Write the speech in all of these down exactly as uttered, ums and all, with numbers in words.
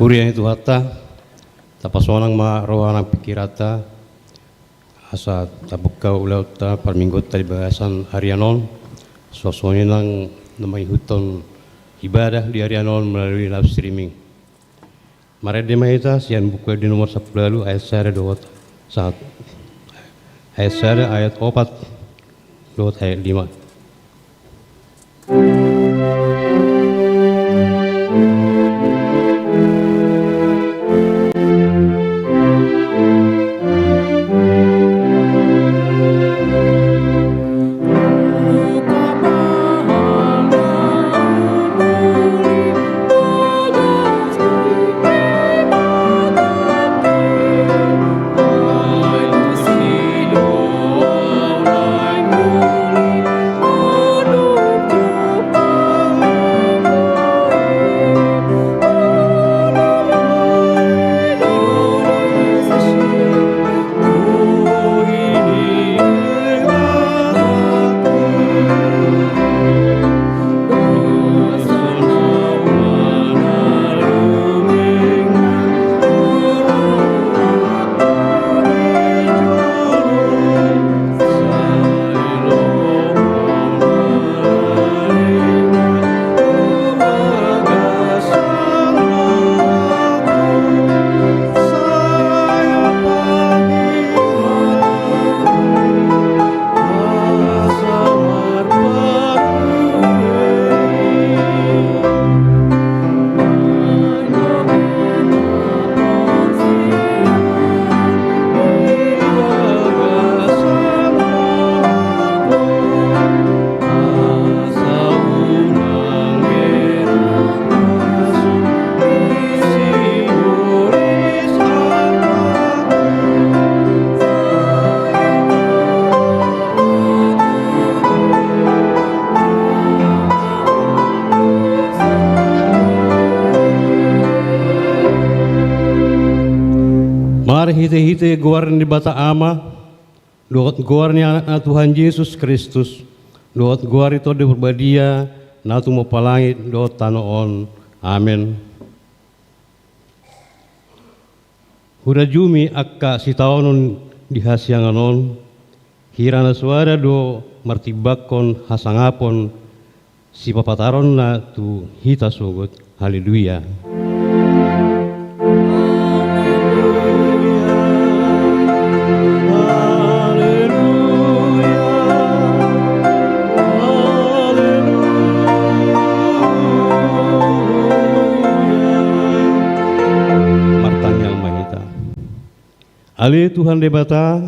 Huria ni Tuhanta, tapasonang ma roha nang pingkiranta, asa tabuka ulaonta parmingguonta di bagasan arian on, songon i nang na mangihuthon ibadah di arian on melalui live streaming. Marende ma hita sian Buku Ende nomor sampulu ualu ayat sada dohot sahat, ayat sada, ayat opat dohot ayat lima. Marhitehite goar ni Debata Ama, dohot goar ni Anakna Tuhan Jesus Kristus, dohot goar ni Tondi Parbadia, na tumompa langit dohot tano on. Amen. Huranjumi angka sitaonon di hasiangan on, hira na soada do martimbangkon hasangapon sipapataronna tu hita sogot. Haleluya. Martangiang ma hita. Ale Tuhan Debata,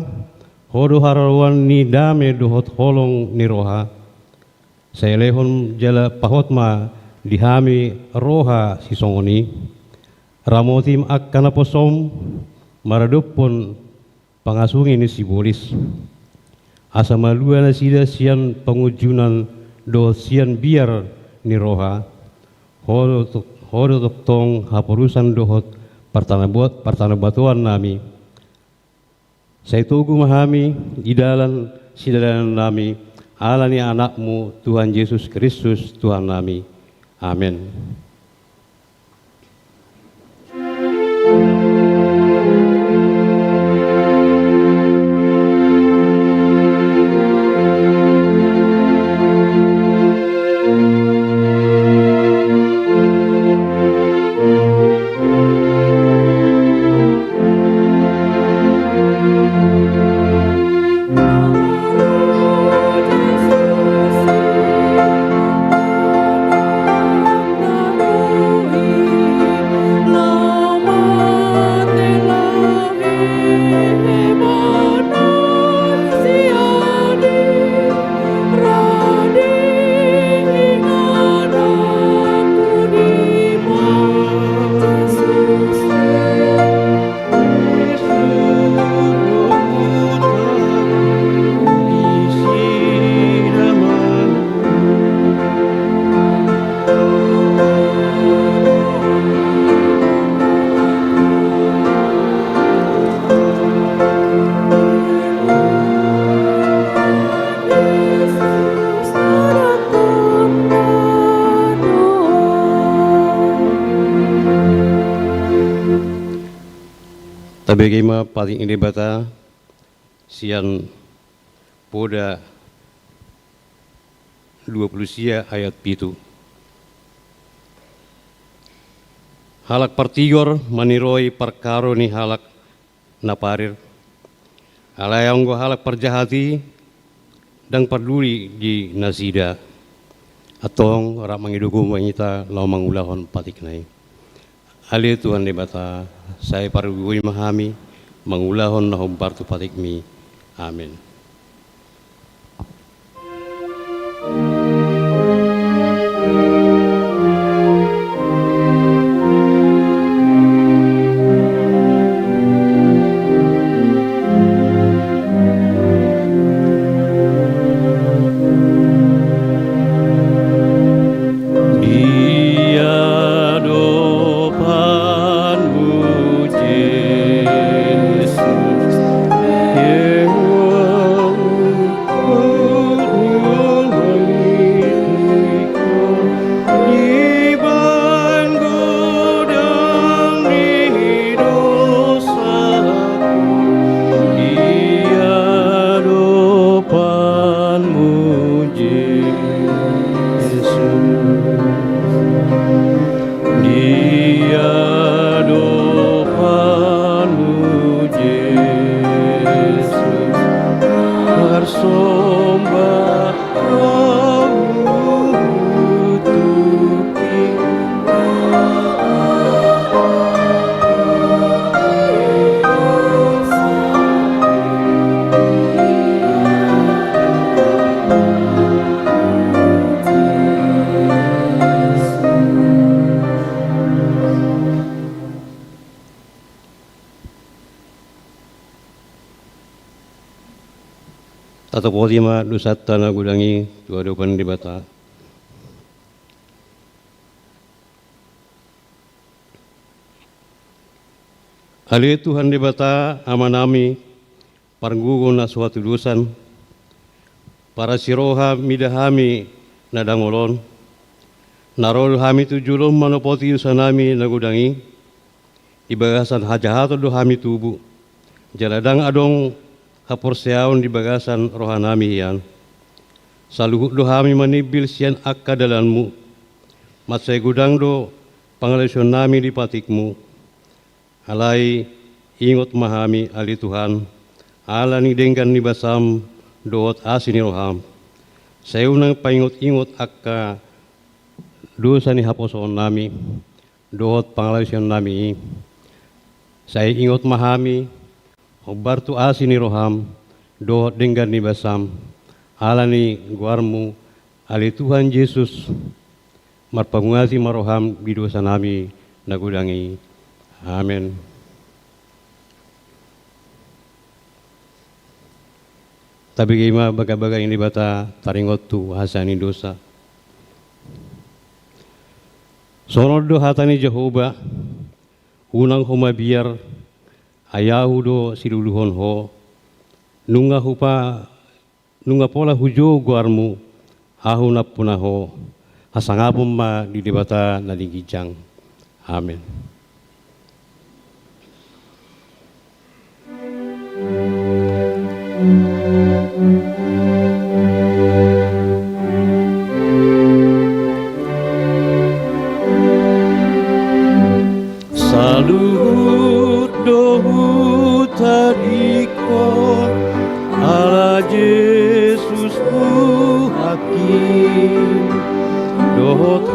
Ho do haroroan ni dame dohot holong ni roha. Sai lehon jala pahot ma di hami roha sisongon i. Ramoti ma angka naposom maradophon pangasungi ni sibolis, asa malua nasida sian pangunjunan dohot sian biar ni roha. Ho do, ho do tongtong haporusan dohot partanabuat, partanabatoan nami. Sai togu ma hami di dalan sidalanan nami, ala ni Anakmu Tuhan Jesus Kristus Tuhan nami. Amen. Tabege ma patik ni Debata sian Poda dua pulu sia ayat pitu. Halak partigor maniroi parkaro ni halak na parir. Alai anggo halak parjahat i ndang parduli di nasida. Antong rap mangido gogo ma hita laho mangulahon patikna i. Ale Tuhan Debata, sai pargogoi ma hami mangulahon na hombar tu patikmi. Amen. Di adopanmu, Jesus, Tatopoti ma dosanta na godang i tu adopan Debata. Ale Tuhan Debata, Amanami, pargogo na so hatudosan, parasi roha mida hami na dangol on, na ro do hami tu jolom manopoti dosanami na godang i, di bagasan hajahaton do hami tubu, jala ndang adong haporseaon di bagasan rohanami hian. Saluhut do hami manimbil sian angka dalanmu, mansai godang do pangalaosionnami di patikmu. Alai ingot ma hami, ale Tuhan, ala ni denggan ni basam dohot asi ni roham. Sai unang paingot-ingot angka dosa ni haposoonnami dohot pangalaosionnami i. Sai ingot ma hami, hombar tu asi ni roham dohot denggan ni basam, ala ni goarmu, ale Tuhan Jesus. Marpanguati ma roham di dosanami na godang i. Amen. Tabege ma bagabaga ni Debata taringot tu hasea ni dosa. Songon on do hata ni Jahowa: Unang ho mabiar, ai Ahu do siluluhon ho. Nunga hupa, nunga pola hujou goarmu, Ahu nampuna ho. Hasangapon ma di Debata na di ginjang. Amen. Saluhut do hutadingkon ala Jesus Tuhanki, dohot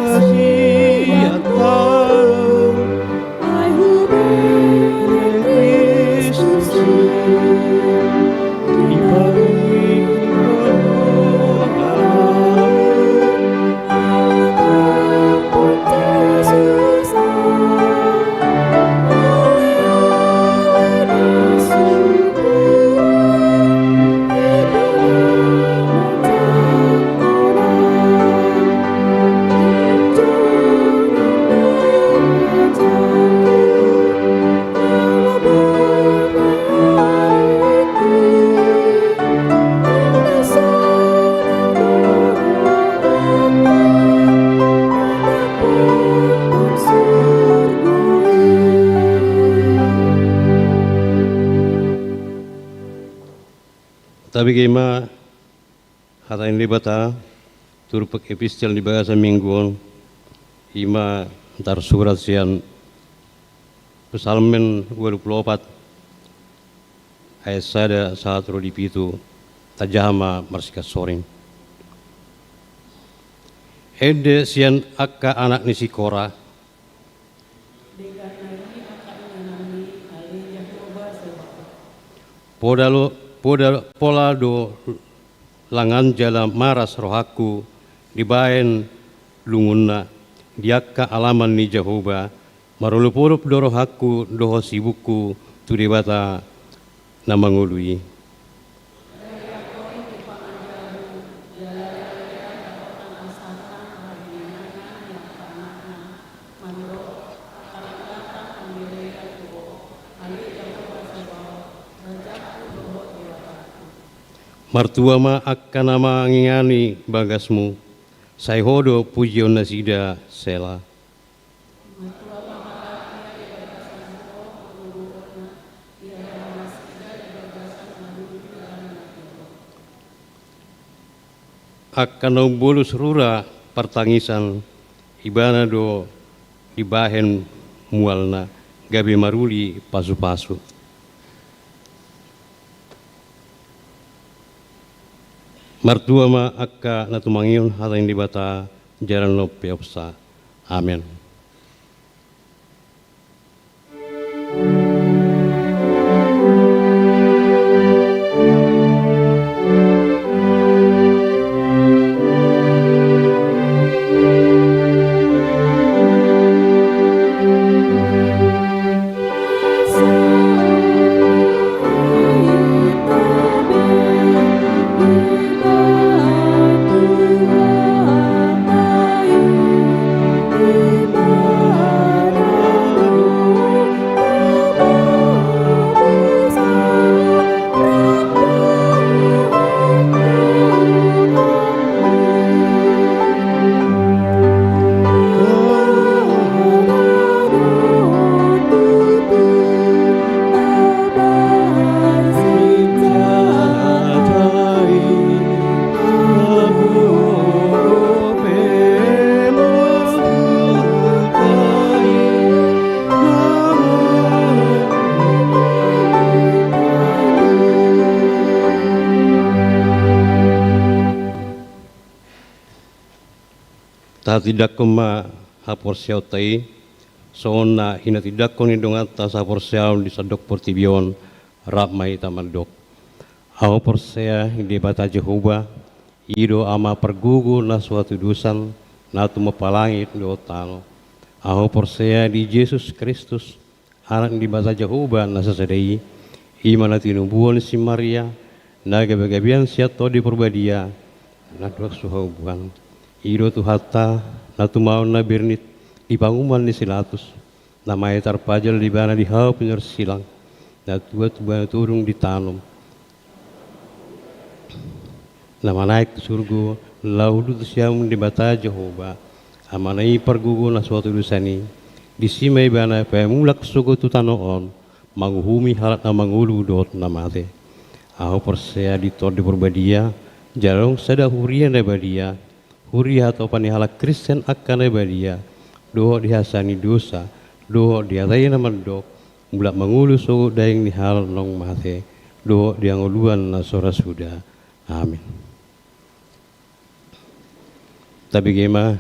hasiantan. Tabege ma hata ni Debata, turpuk epistel di bagasan minggu on, i ma tarsurat sian Psalmen ualu pulu opat, ayat sada sahat ro di pitu, tajaha ma marsikansoring. Ende sian angka anak ni si Kora. Poda lo, poda, pola do langan jala maras rohangku dibahen lungunna di angka alaman ni Jahowa, marolopolop do rohangku dohot sibukku tu Debata na mangolu i. Martua ma angka na mangingani bagasmu, sai Ho do pujion nasida. Sela. Angka na umbolus rura partangisan, Ibana do dibahen mualna gabe maruli pasupasu. Martua ma angka na tumangihon hata ni Debata jala na umpeopsa. Amen. Tahatindangkon ma haporseaonta i, songon na hinatindangkon ni donganta sahaporseaon di sandok portibi on, rap ma hita mandok. Ahu porsea di Debata Jahowa, i do Ama pargogo na so hatudosan, na tumompa langit dohot tano. Ahu porsea di Jesus Kristus, Anak ni Debata Jahowa na sasada i, i ma na tinubuhon ni si Maria, na gabegabean sian Tondi Parbadia, na ndang so haubuan. I do Tuhanta, na tumaon na bernit di panguhuman ni si Latus, na mate tarpajal Ibana di hau pinarsilang, na tua tu bana todung ditanom, na manaek tu surgo, laho uduti siamun Debata Jahowa, Amana i pargogo na so hatudosan i, disi ma Ibana paimulak sogot tu tano on, manguhumi halak na mangolu dohot na mate. Ahu porsea di Tondi Parbadia, jala adong sada huria na badia, huria hatopan ni halak Kristen angka na badia, dohot di hasesaan ni dosa, dohot di hata i na mandok, mulak mangolu sogot daging ni halak naung mate, dohot di hangoluan na so ra suda. Amin. Tabege ma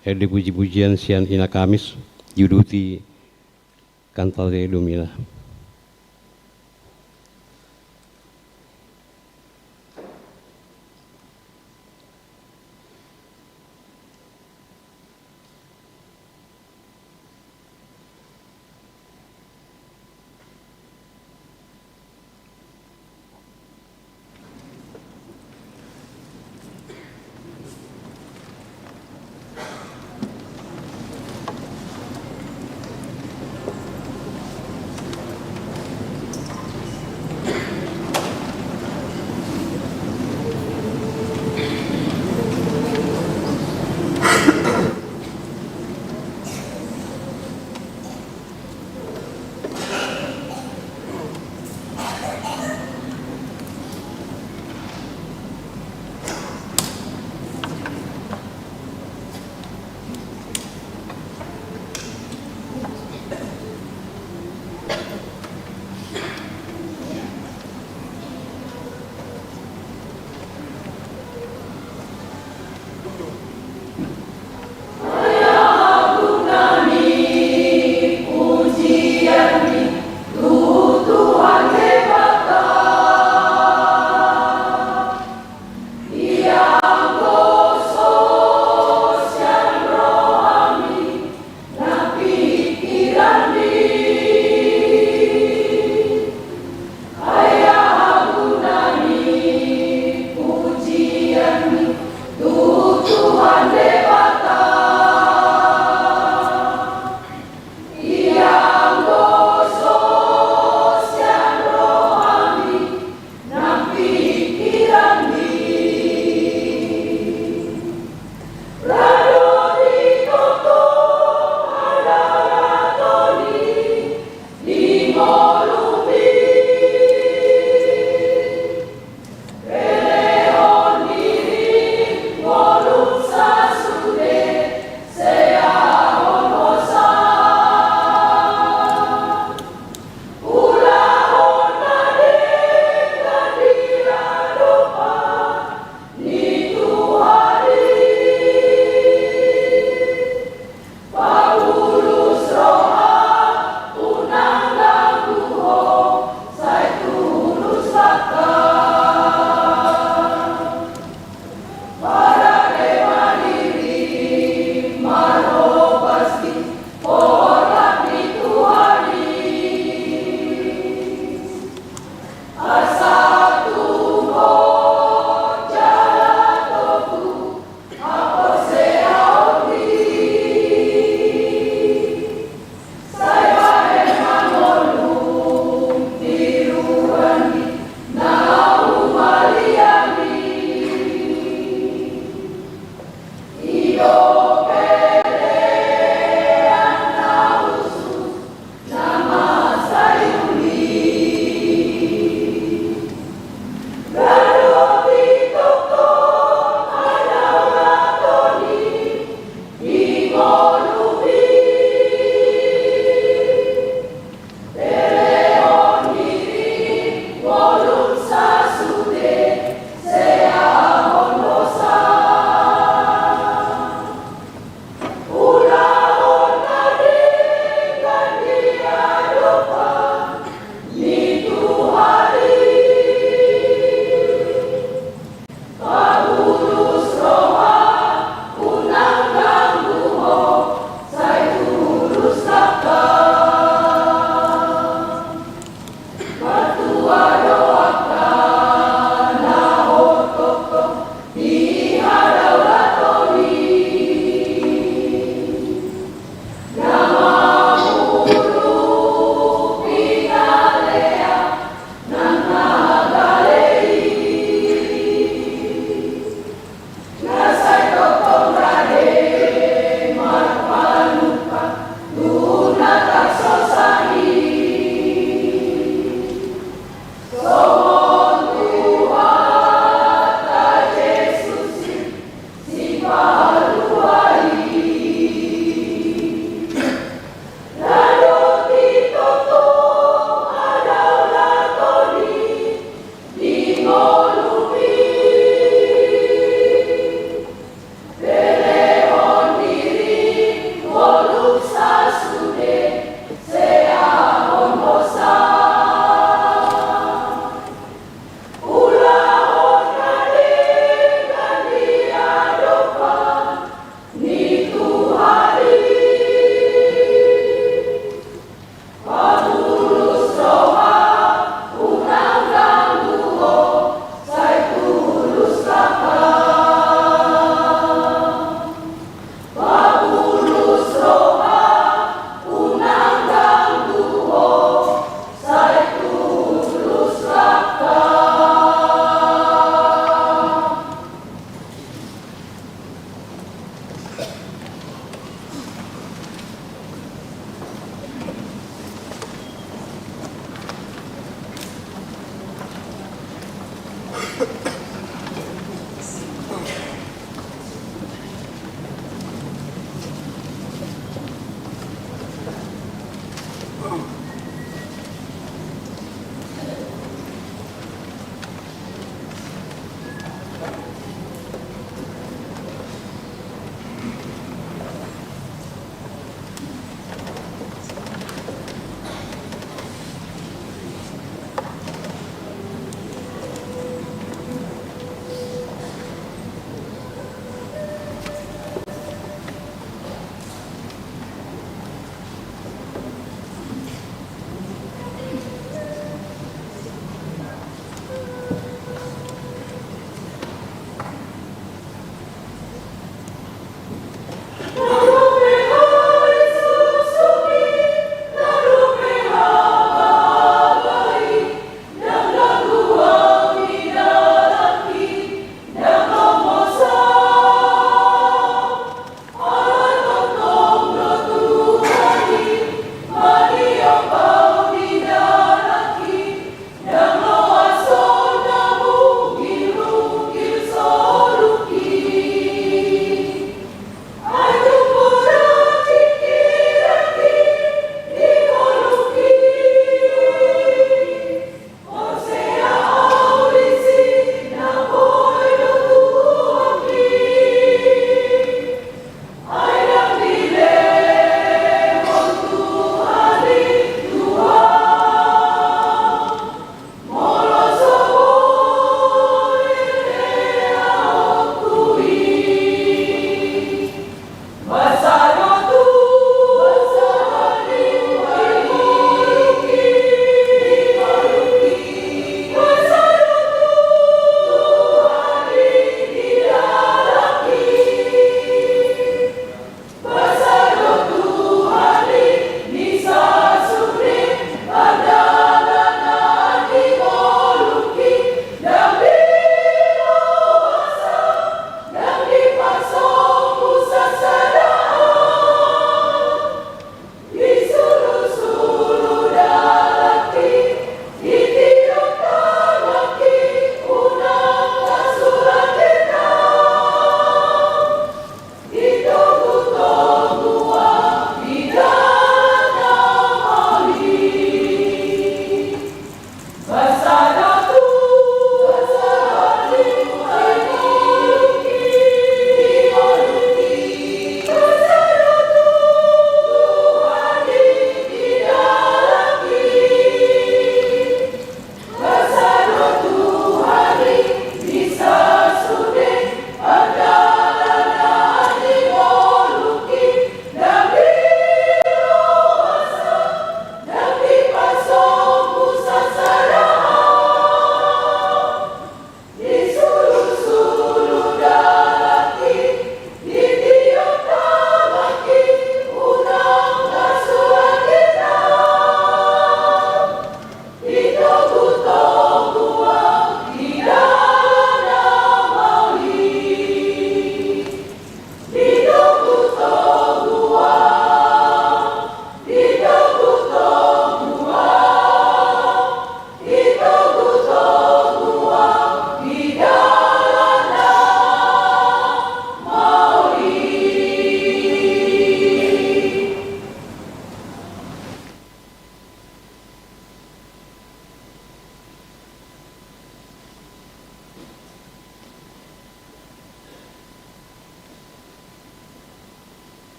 ende pujipujian sian Ina Kamis, diuduti Cantate Domina.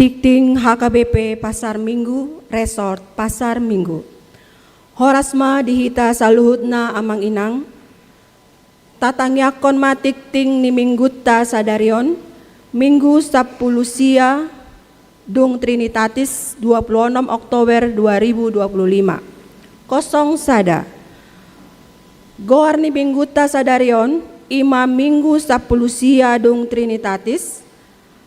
Tingting H K B P Pasar Minggu, Resort Pasar Minggu. Horas ma di hita saluhutna amang inang. Tatangiangkon ma tingting ni minggunta sadari on, Minggu sampulu sia dung Trinitatis, dua puluh onom Oktober dua ribu dua puluh lima. Kosong sada. Goar ni minggunta sadari on, i ma Minggu sampulu sia dung Trinitatis,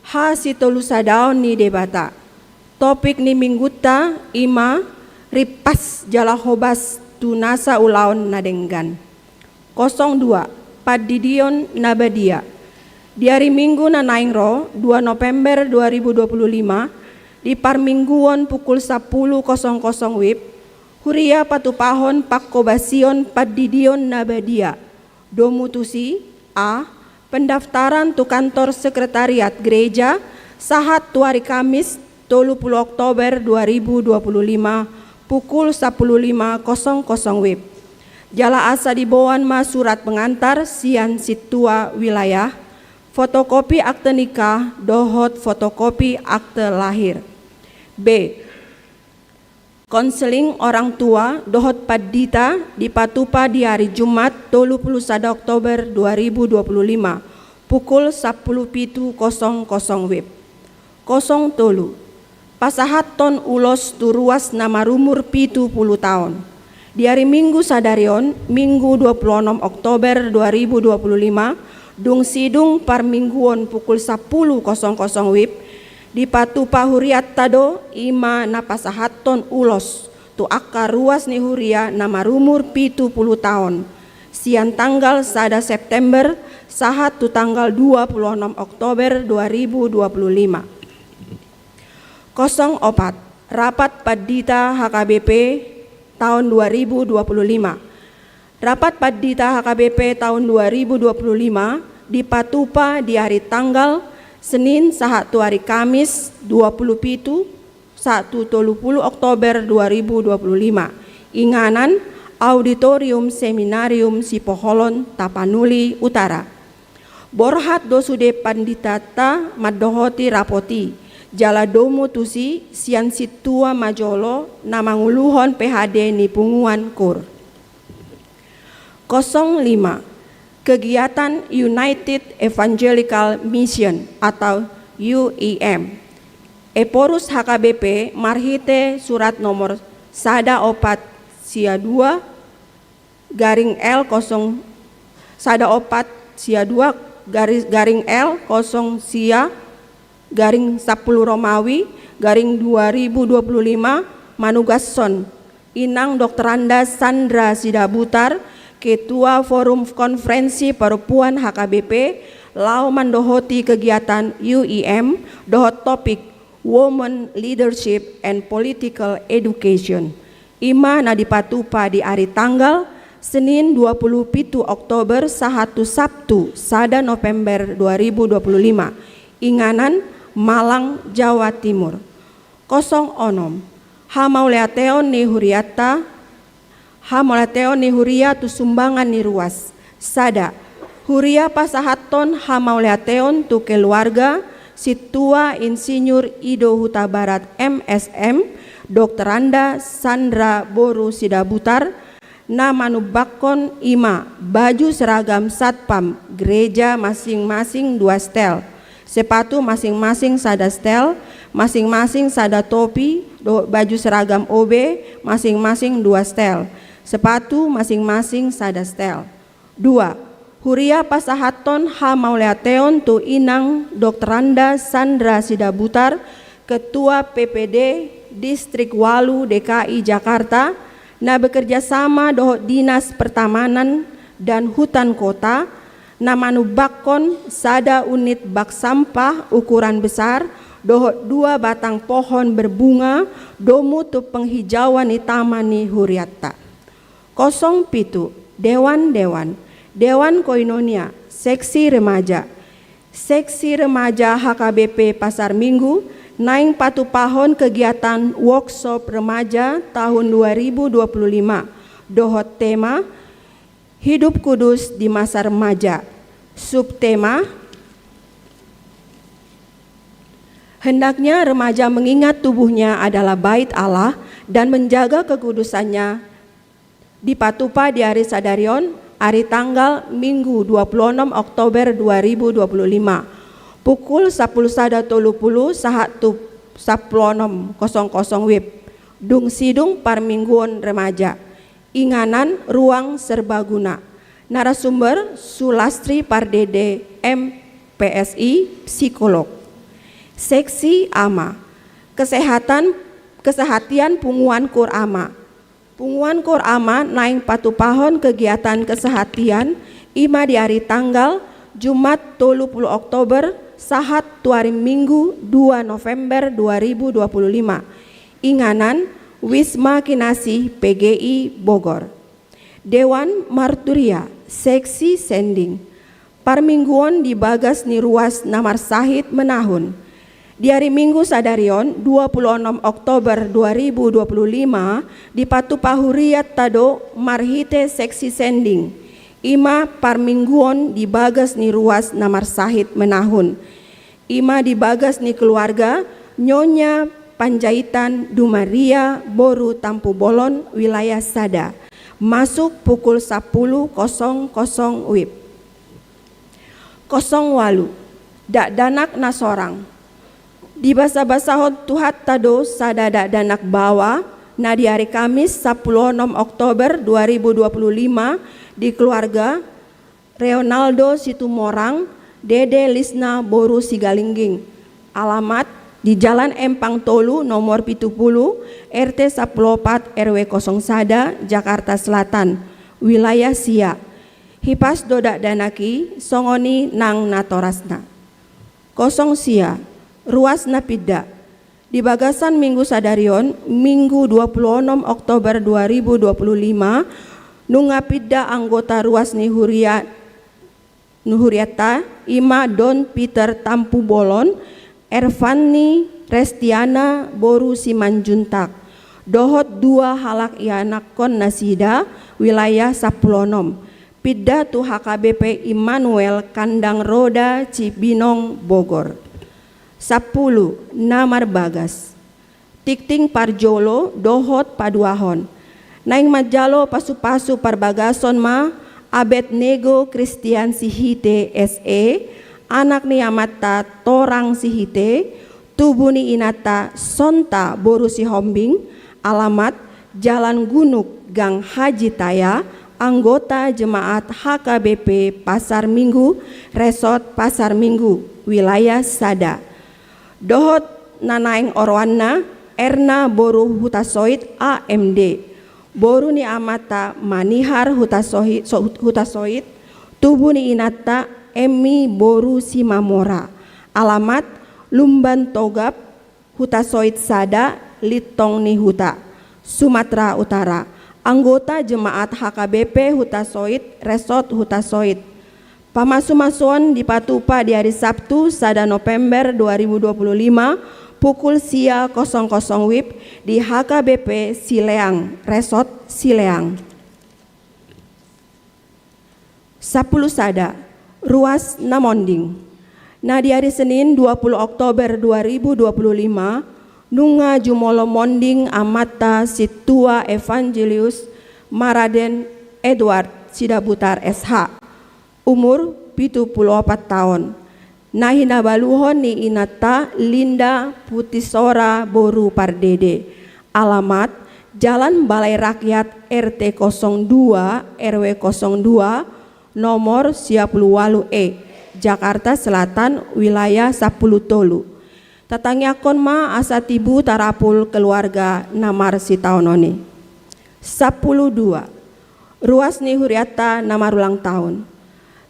hasitolusadaon ni Debata. Topik ni minggunta i ma rimpas jala hobas tu nasa ulaon na denggan. Kosong dua, Pandidion na Badia. Di ari Minggu na naeng ro, dua November dua ribu dua puluh lima, di parmingguon pukul sampulu kosong kosong wib, huria patupahon panghobasion pandidion na badia. Domu tusi, a, pendaftaran tu kantor sekretariat gereja sahat tu ari Kamis, tolu pulu Oktober dua ribu dua puluh lima, pukul sampulu lima kosong kosong wib. Jala asa diboan ma surat pengantar sian sintua wilayah, fotokopi akte nikah dohot fotokopi akte lahir. B. Konseling orang tua dohot pandita dipatupa di ari Jumat, tolu pulu sada Oktober dua ribu dua puluh lima, pukul sampulu pitu kosong kosong wib. Kosong tolu, pasahathon ulos tu ruas na marumur pitu pulu taon. Di ari Minggu sadari on, Minggu dua pulu onom Oktober dua ribu dua puluh lima, dung sidung parmingguon pukul sampulu kosong kosong wib, dipatupa hurianta do i ma na pasahathon ulos tu angka ruas ni huria na marumur pitu pulu taon, sian tanggal sada September sahat tu tanggal dua pulu onom Oktober dua ribu dua puluh lima. Kosong opat, rapat pandita H K B P taon dua ribu dua puluh lima. Rapat pandita H K B P taon dua ribu dua puluh lima dipatupa di ari tanggal Senin sahat tu ari Kamis, dua pulu pitu sahat tu tolu pulu Oktober dua ribu dua puluh lima. Inganan, Auditorium Seminarium Sipoholon, Tapanuli Utara. Borhat do sude panditanta mandohoti rapot i, jala domu tusi sian sintua ma jolo na manguluhon P H D ni punguan kur. Kosong lima, kegiatan United Evangelical Mission atau U E M. Ephorus H K B P marhite surat nomor sada opat sia dua garing L kosong, sada opat sia dua garis, garing L kosong sia garing sampulu Romawi garing dua ribu dua puluh lima, manugashon Inang Doktoranda Sandra Sidabutar, Ketua Forum Konferensi Perempuan H K B P, laho mandohoti kegiatan U E M dohot topik Women Leadership and Political Education. I ma na dipatupa di ari tanggal Senin dua pulu pitu Oktober sahat tu Sabtu sada November dua ribu dua puluh lima. Inganan, Malang, Jawa Timur. Kosong onom, hamauliateon ni hurianta, hamauliateon ni huria tu sumbangan ni ruas. Sada, huria pasahathon hamauliateon tu keluarga sintua Insinyur Ido Hutabarat M.S.M, Doktoranda Sandra boru Sidabutar, na manumbakkon i ma baju seragam satpam gereja masing-masing dua setel, sepatu masing-masing sada setel, masing-masing sada topi, do-, baju seragam O B masing-masing dua setel, sepatu masing-masing sada setel. Dua, huria pasahathon hamauliateon tu Inang Doktoranda Sandra Sidabutar, Ketua P P D Distrik walu D K I Jakarta, na bekerja sama dohot Dinas Pertamanan dan Hutan Kota, na manumbakkon sada unit bak sampah ukuran besar dohot dua batang pohon berbunga, domu tu penghijauan ni taman ni hurianta. Kosong pitu, dewan-dewan, dewan koinonia, seksi remaja. Seksi remaja H K B P Pasar Minggu naeng patupahon kegiatan workshop remaja tahun dua ribu dua puluh lima dohot tema Hidup Kudus di Masa Remaja. Subtema, Hendaknya remaja mengingat tubuhnya adalah bait Allah dan menjaga kekudusannya, dipatupa di ari sadari on, ari tanggal Minggu dua puluh enam Oktober dua ribu dua puluh lima, pukul sapuluh sada tolu puluh sahat tu sapuluh enam kosong kosong wib, dung sidung parmingguon remaja. Inganan, ruang serbaguna. Narasumber, Sulastri Pardede, M P S I, psikolog. Seksi ama. Kesehatan, kesehatian punguan kur ama. Punguan kur ama naeng patupahon kegiatan kesehatian, i ma di ari tanggal Jumat tolu puluh Oktober sahat tu ari Minggu dua November dua ribu dua puluh lima. Inganan, Wisma Kinasih P G I Bogor. Dewan marturia, seksi sending. Parmingguon di bagas ni ruas na marsahit menahun. Di ari Minggu sadari on, dua puluh enam Oktober dua ribu dua puluh lima, dipatupa huriatta do marhite seksi sending. I ma parmingguon di bagas ni ruas na marsahit menahun. I ma di bagas ni keluarga Nyonya Panjaitan Dumaria, boru Tampu Bolon, wilayah sada. Masuk pukul sapuluh kosong kosong wib. Kosong walu. Dakdanak na sorang. Dibasabasahon Tuhanta do sada dakdanak baoa, na di ari Kamis sapuluh onom Oktober dua ribu dua puluh lima, di keluarga Reonaldo Situmorang, Dede Lisna boru Sigalingging. Alamat di Jalan Empang tolu, nomor pitu puluh, R T sapuluh opat, R W kosong sada, Jakarta Selatan, wilayah sia. Hipas do dakdanak i, songon i nang natorasna. Kosong sia, ruas na pinda. Di bagasan Minggu sadari on, Minggu dua puluh onom Oktober dua ribu dua puluh lima, nunga pinda anggota ruas ni huria, ni huriatta, i ma Don Peter Tampu Bolon, Ervanni Restiana boru Simanjuntak, dohot dua halak ianakkon nasida, wilayah sapuluh onom. Pinda tu H K B P Immanuel Kandang Roda Cibinong Bogor. Sapuluh, na marbagas. Tingting parjolo dohot paduahon. Naeng manjalo pasupasu parbagason ma Abednego Christian Sihite S E, anak ni amanta Torang Sihite, tubu ni inanta Sonta boru Sihombing, alamat Jalan Gunuk, Gang Haji Taya, anggota jemaat H K B P Pasar Minggu, Resort Pasar Minggu, wilayah sada. Dohot na naeng oroanna, Erna boru Hutasoit, A M D, boru ni amanta Manihar Hutasohi-, so-, Hutasoit, tubu ni inanta Emmi boru Simamora, alamat Lumban Togap, Hutasoit sada, Lintong ni Huta, Sumatera Utara, anggota jemaat H K B P Hutasoit, Resort Hutasoit. Pamasumasuon dipatupa di ari Sabtu, sada November dua ribu dua puluh lima, pukul sia kosong kosong wib di H K B P Sileang, Resort Sileang. Sapuluh sada, ruas na monding. Na di ari Senin dua puluh Oktober dua ribu dua puluh lima, nunga jumolo monding amanta Sintua Evangelius Maraden Edward Sidabutar S H, umur pitu puluh opat taon, na hinabaluhon ni inanta Linda Putisora boru Pardede. Alamat Jalan Balai Rakyat, R T kosong dua, R W kosong dua, nomor sia puluh walu E, Jakarta Selatan, wilayah sapuluh tolu. Tatangiangkon ma asa tibu tarapul keluarga na marsitaonon i. Sapuluh dua, ruas ni huriatta na marulang taon.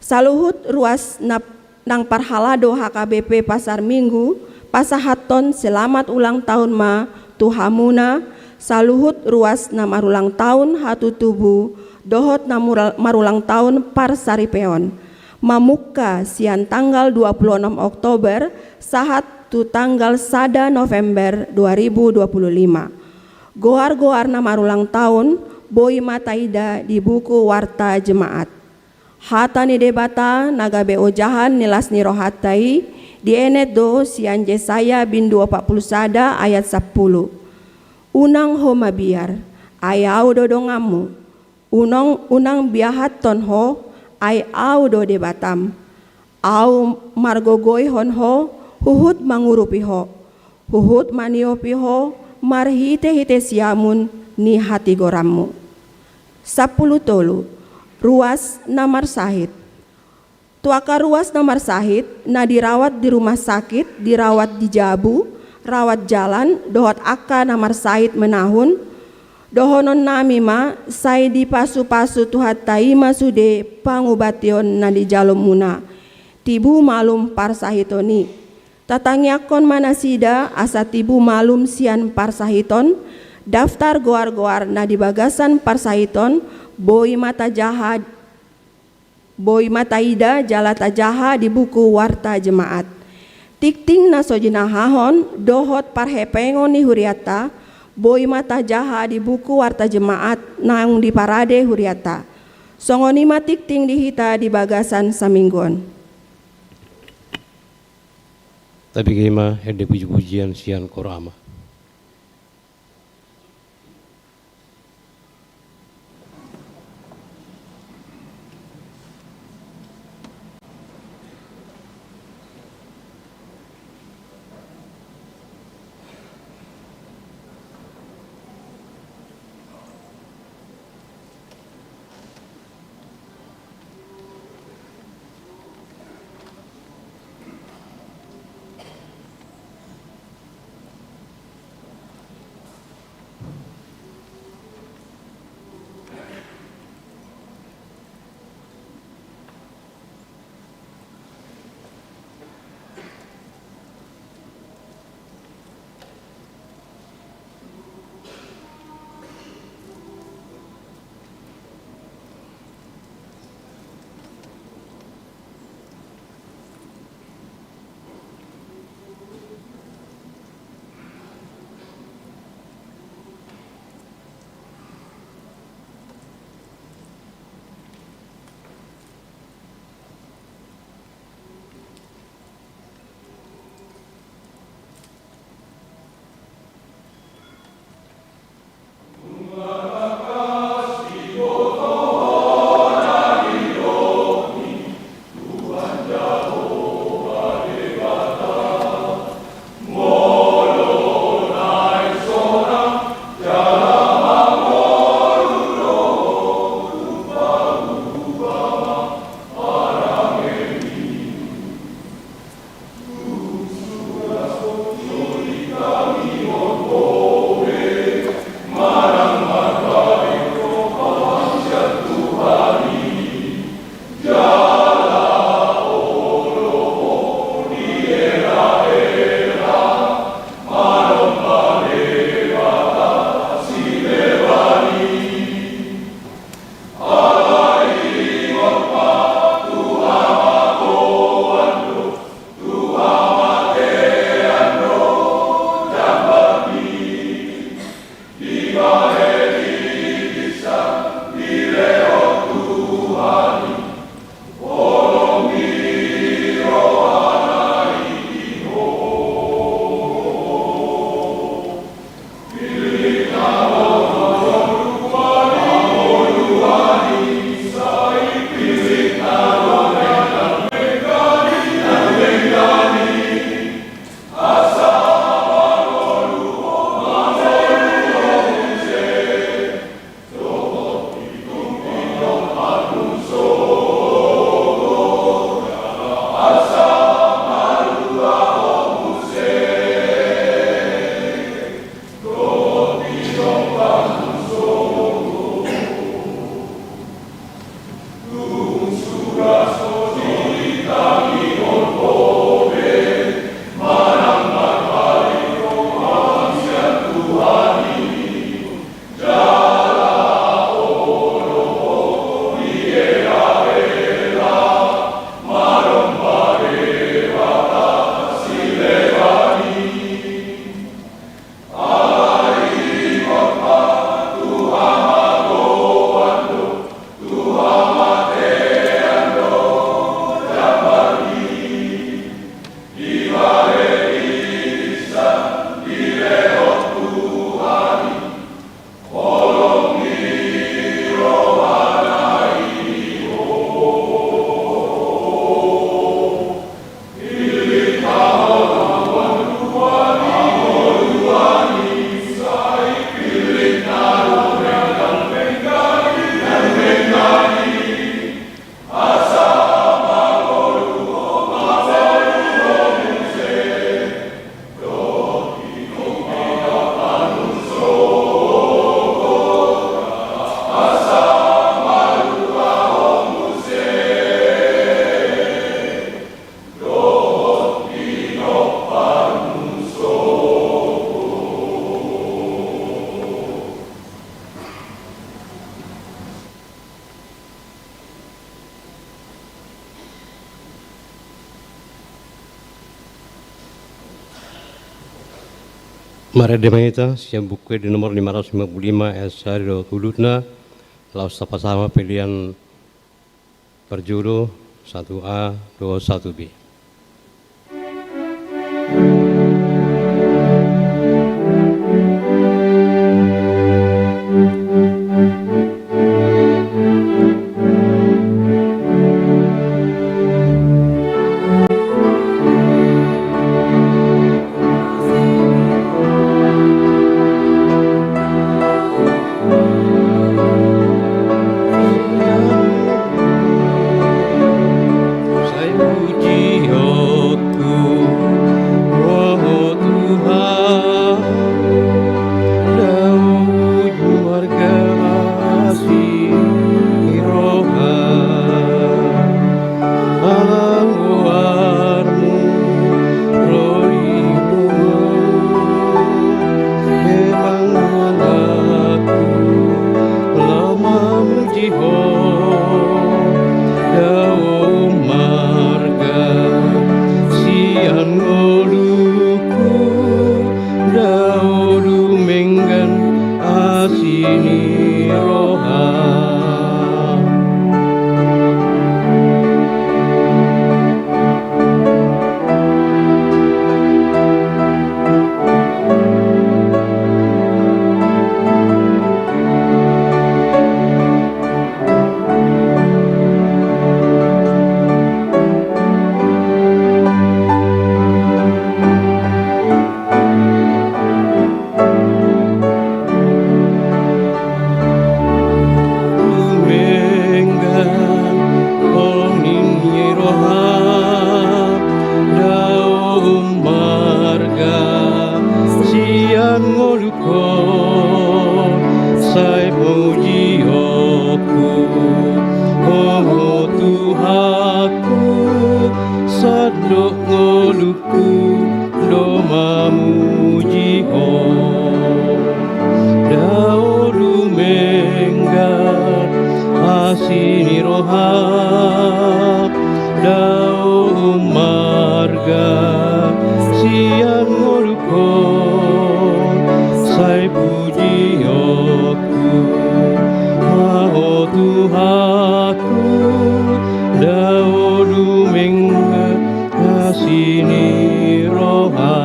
Saluhut ruas na, nang parhalado H K B P Pasar Minggu, pasahathon selamat ulang tahun ma tu hamuna, saluhut ruas na marulang taon hatutubu, dohot na mural-, marulang taon parsaripeon. Mamungka sian tanggal dua puluh onom Oktober sahat tu tanggal sada November dua ribu dua puluh lima. Goar-goar na marulang taon boi ma taida di buku warta jemaat. Hata ni Debata na gabe ojahan ni las ni rohanta i dienet do sian Jesaya bindu opat pulu sada ayat sampulu. Unang ho mabiar, ai Ahu do donganmu. Unang, unang biahathon ho, ai Ahu do Debatam. Ahu margogoihon ho, huhut mangurupi ho, huhut maniopi ho marhitehite siamun ni hatigoranmu. Sampulu tolu. Ruas na marsahit. Tu angka ruas na marsahit, na dirawat di rumah sakit, dirawat di jabu, rawat jalan, dohot angka na marsahit menahun, dohononnami ma, sai dipasupasu Tuhanta i ma sude pangubateon na nijalomuna. Tibu malum parsahiton i. Tatangiangkon ma nasida asa tibu malum sian parsahiton, daftar goar-goar na di bagasan parsahiton, boi ma tajaha, boi ma taida jala tajaha di buku warta jemaat. Tingting na so jinahahon, dohot parhepengon ni hurianta, boi ma tajaha di buku warta jemaat naung diparade hurianta. Songon i ma tingting di hita di bagasan saminggu on. Tabege ma ende puji-pujian sian Korama. Marende ma hita sian Buku Ende nomor lima ratus lima puluh lima, ayat sada dohot ualuna, laos tapasahat ma pelean parjolo satu A dohot satu B. Sai pujionku, o Tuhan, Daodu marga asi ni roha. Ala goarmu ro di hita, hemang do anakku laho mamuji Ho. Dao marga sian ngolungku, Dao dumenggan asi ni roha. Dumenggan holong ni roha, Dao marga sian ngolungku. Sai pujionku, o Tuhanku, sandok ngolungku do mamuji Ho. Dao dumenggan asi ni roha, Dao marga sian ngolungku. Sai pujionku ma Ho Tuhanku, Dao dumenggan asi ni roha.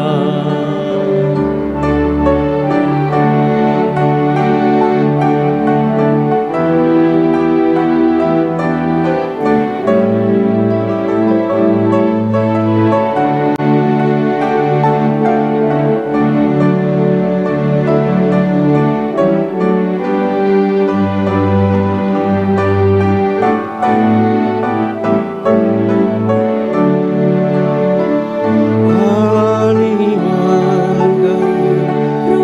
Ala ni marga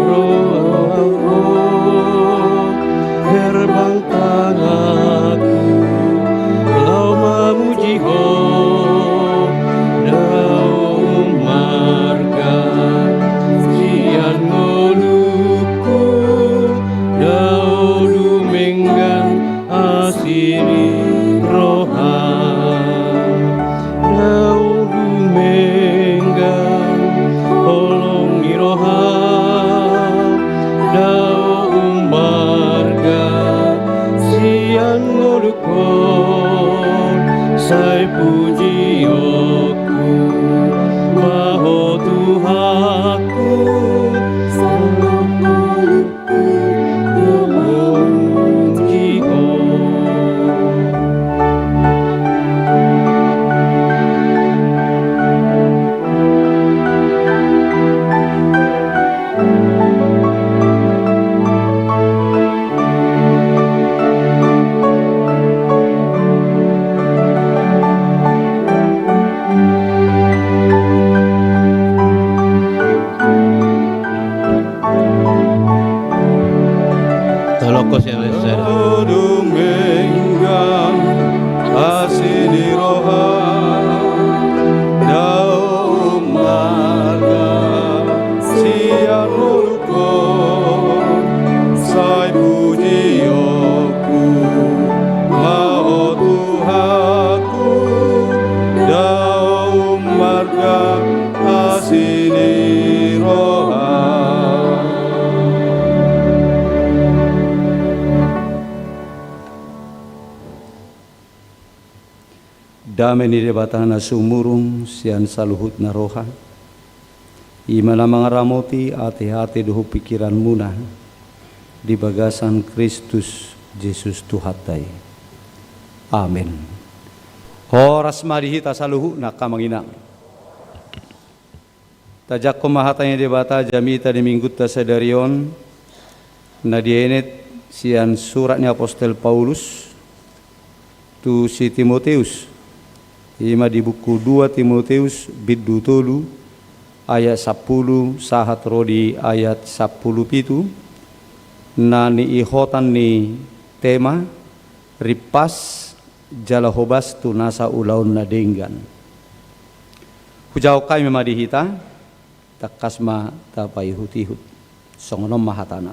roha, herbang tanganku laho mamuji Ho. Dao marga sian ngolungku, Dao dumenggan asi ni roha. Dao dumenggan holong ni roha, Dao marga sian ngolungku. Sai pujionku ma Ho Tuhanku, sandok ngolungku do mamuji Ho. Dame ni Debata na sumurung sian saluhutna roha, i ma na mangaramoti ateate dohot pingkiranmuna di bagasan Kristus Jesus Tuhanta i. Amen. Horas ma di hita saluhutna, angka amang inang. Tajangkon ma hata ni Debata jamita di Minggunta sadari on, na dienet sian surat ni apostel Paulus tu si Timoteus, i ma di buku dua Timoteus bindu tolu ayat sampulu sahat ro di ayat sampulu pitu, na niihotan ni tema rimpas jala hobas tu nasa ulaon na denggan. Hujawab hami ma di hita, tangkas ma tapaihutihut. Songon on ma hatana.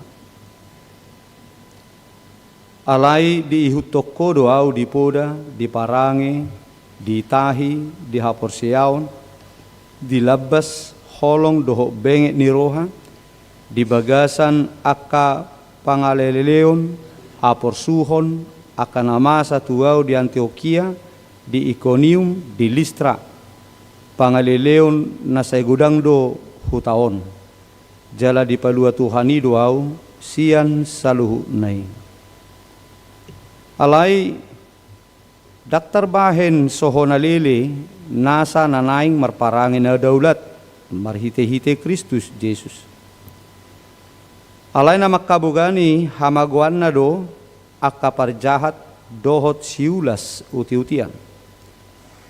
Alai diihuthon ho do ahu di poda, di parange, di tahi, di haporseaon, di lambas, holong dohot benget ni roha, di bagasan angka pangaleleon, haporsuhon, angka na masa tu ahu di Antiokia, di Ikonium, di Listra. Pangaleleon na sai godang do huta on. Jala dipalua Tuhan i do ahu sian saluhutna i. Alai ndang tarbahen so hona lele nasa na naeng marparange na daulat marhitehite Kristus Jesus. Alai na mangkaboga ni hamagoanna do angka parjahat dohot siulas utiutian.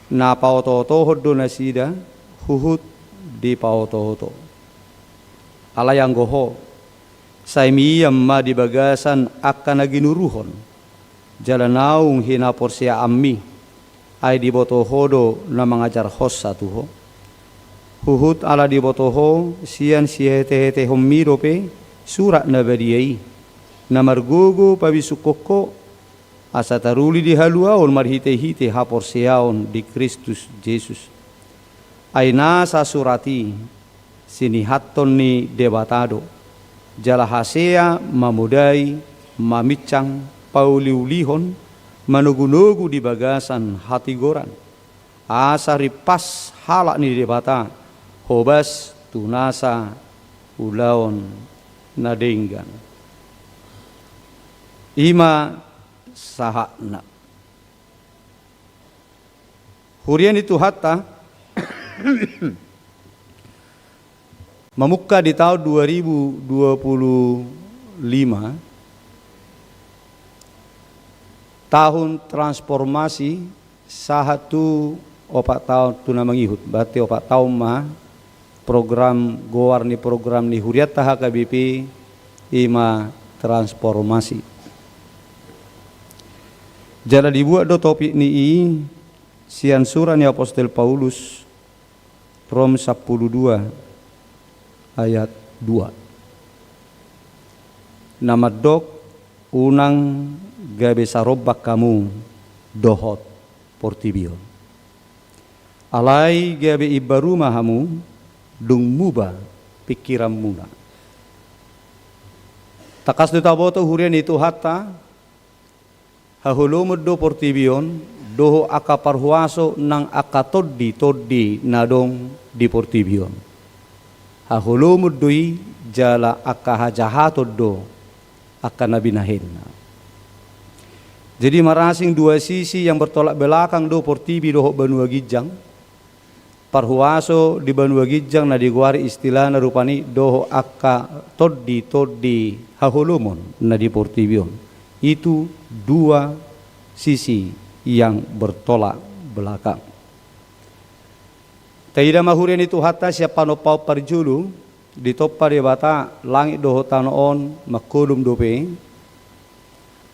Na paotootohon do nasida huhut dipaotooto. Alai anggo ho, sai mian ma di bagasan angka na ginuruhon jala naung hinaporseaanmi, ai diboto ho do na mangajarhonsa tu ho. Huhut ala diboto ho sian sihetehetehonmi dope Surat Na Badia i, na margogo pabisukhon ho, asa taruli di haluaon marhitehite haporseaon di Kristus Jesus. Ai nasa surat i sinihathon ni Debata do, jala hasea mamodai, maminsang, pauliulihon, manogunogu di bagasan hatigoran, asa rimpas halak ni Debata hobas tu nasa ulaon na denggan. I ma sahatna. Huria ni Tuhanta, mamungka di taon dua ribu dua puluh lima, tahun transformasi, sahat tu opat taon tu na mangihut, berarti opat taon ma program, goar ni program ni hurianta H K B P i ma transformasi. Jala dibuat do topik ni i sian surat ni apostel Paulus, Rom sampulu dua ayat dua, na mandok, unang gabe sarombang hamu dohot portibi on. Alai gabe imbaru ma hamu, dung muba pingkiranmuna. Tangkas do taboto huria ni Tuhanta, haholomon do portibi on, dohot angka parhuaso nang angka tonditondi na adong di portibi on. Haholomon do i, jala angka hajahaton do angka na binahenna. Jadi marasing dua sisi yang bertolak belakang do portibi dohot banua ginjang. Parhuaso di banua ginjang na digoari istilahna rupani dohot angka tonditondi haholomon na di portibi on. Itu dua sisi yang bertolak belakang. Taida ma huria ni Tuhanta, sian panompaon parjolo, ditompa Debata langit dohot tano on mangholom dope.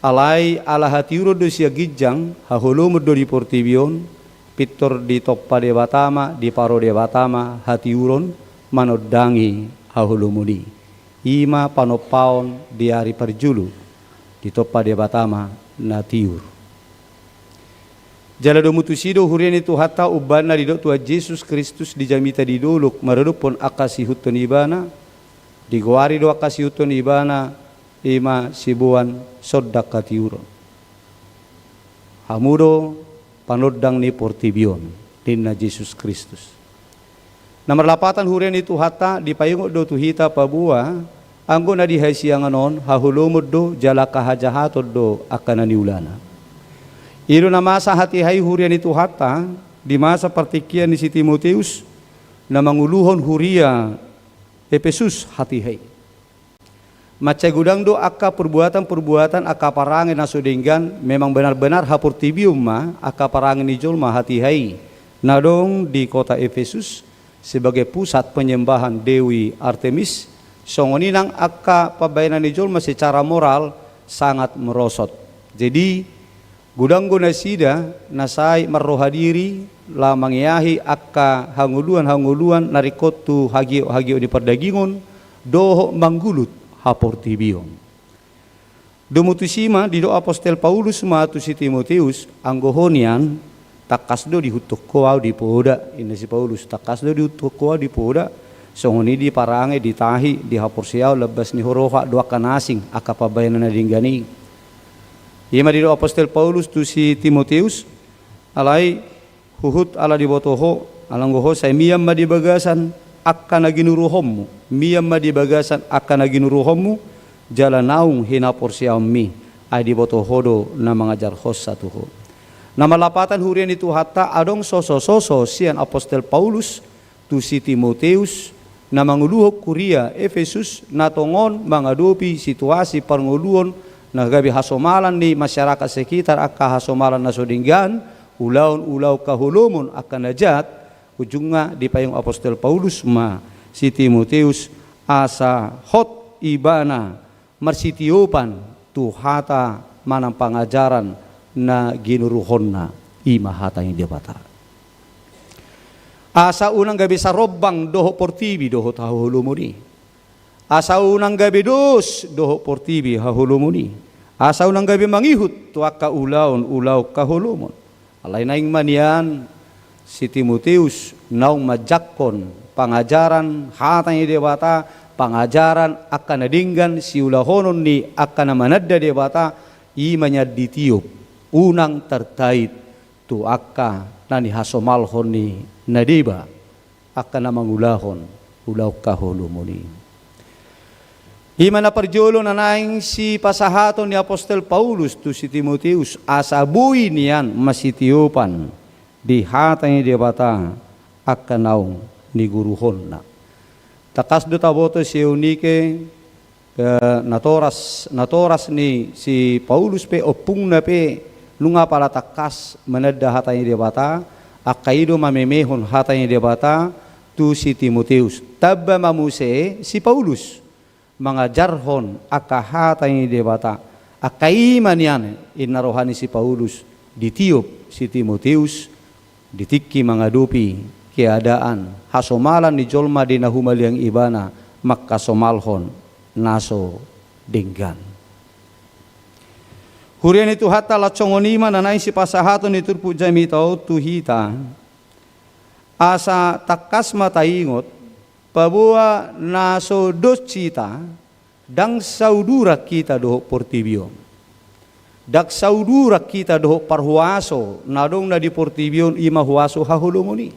Alai ala hatiuron do sian ginjang, haholomon do di portibi on, pintor ditompa Debata ma, diparo Debata ma hatiuron manondangi haholomon i. I ma panompaon di ari parjolo, ditompa Debata ma na tiur. Jala domu tusi do huria ni Tuhanta, umbahen na didok Tuhan Jesus Kristus di jamita di dolok maradophon angka siihuthon Ibana, digoari do angka siihuthon Ibana, i ma siboan sondak hatiuron. Hamu do panondang ni portibi on, ninna Jesus Kristus. Na marlapatan huria ni Tuhanta, dipaingot do tu hita paboa, anggo na di hasiangan on, haholomon do, jala angka hajahaton do angka na niulana. I do na masa hatiha i huria ni Tuhanta, di masa partingkian ni si Timoteus, na manguluhon huria Epesus hatiha i. Mansai godang do angka perbuatan-perbuatan, angka parange na so denggan, memang benar-benar haportibion ma angka parange ni jolma hatiha i na adong di kota Epesus sebagai pusat penyembahan Dewi Artemis, songon i nang angka pambahenan ni jolma secara moral sangat merosot. Jadi, godang do nasida na sai marroha diri laho mangeahi angka hangoluan-hangoluan na ringkot tu hagiot-hagiot ni pardagingon, dohot manggulut haportibion. Domu tusi ma didok apostel Paulus ma tu si Timoteus, anggo ho nian, tangkas do diihuthon ho ahu di poda, ninna si Paulus, tangkas do diihuthon ho ahu di poda, songon i di parange, di tahi, di haporseaon, lambas ni roha, dohot angka na asing, angka pambahenan na denggan i. I ma didok apostel Paulus tu si Timoteus, alai huhut ala diboto ho, ala anggo ho sai mian ma di bagasan angka na ginuruhonmu, mian ma di bagasan angka na ginuruhonmu, jala naung hinaporseaonmi, ai diboto ho do na mangajarhonsa tu ho. Na marlapatan huria ni Tuhanta, adong soso-soso sian apostel Paulus tu si Timoteus, na manguluhon huria Epesus, na tongon mangadopi situasi parngoluon na gabe hasomalan ni masyarakat sekitar, angka hasomalan na so denggan, ulaon-ulaon haholomon, angka na jat, ujungna dipaingot apostel Paulus ma si Timoteus asa hot ibana marsitiopan tu hata manang pangajaran na ginuruhonna, i ma hata ni Debata. Asa unang gabe sarombang dohot portibi dohot haholomon i. Asa unang gabe dos dohot portibi haholomon i. Asa unang gabe mangihut tu angka ulaon-ulaon haholomon. Alai naeng ma nian si Timoteus naung manjangkon pangajaran hata ni Debata, pangajaran angka na denggan siulahonon ni angka na mananda Debata, i ma nian ditiop, unang tartait tu angka na nihasomalhon ni na deba, angka na mangulahon ulaon haholomon i. I ma na parjolo na naeng sipasahaton ni apostel Paulus tu si Timoteus, asa boi nian masitiopan di hata ni Debata angka naung niguruhonna. Tangkas do taboto si Eunike, eh, natoras, natoras ni si Paulus pe, ompungna pe, nunga pala tangkas mananda hata ni Debata, angka i do mamemehon hata ni Debata tu si Timoteus. Tamba ma muse si Paulus mangajarhon angka hata ni Debata. Angka i ma nian, ninna roha ni si Paulus, ditiop si Timoteus, di tingki mangadopi keadaan hasomalan ni jolma di na humaliang ibana mangkasomalhon na so denggan. Huria ni Tuhanta, laos songon i ma na naeng sipasahaton ni turpuk jamita on tu hita, asa tangkas ma taingot, paboa na so dos hita, ndang sauduran hita dohot portibi on. Ndang sauduran hita dohot parhuaso na adong na di portibi on, i ma huaso haholomon i.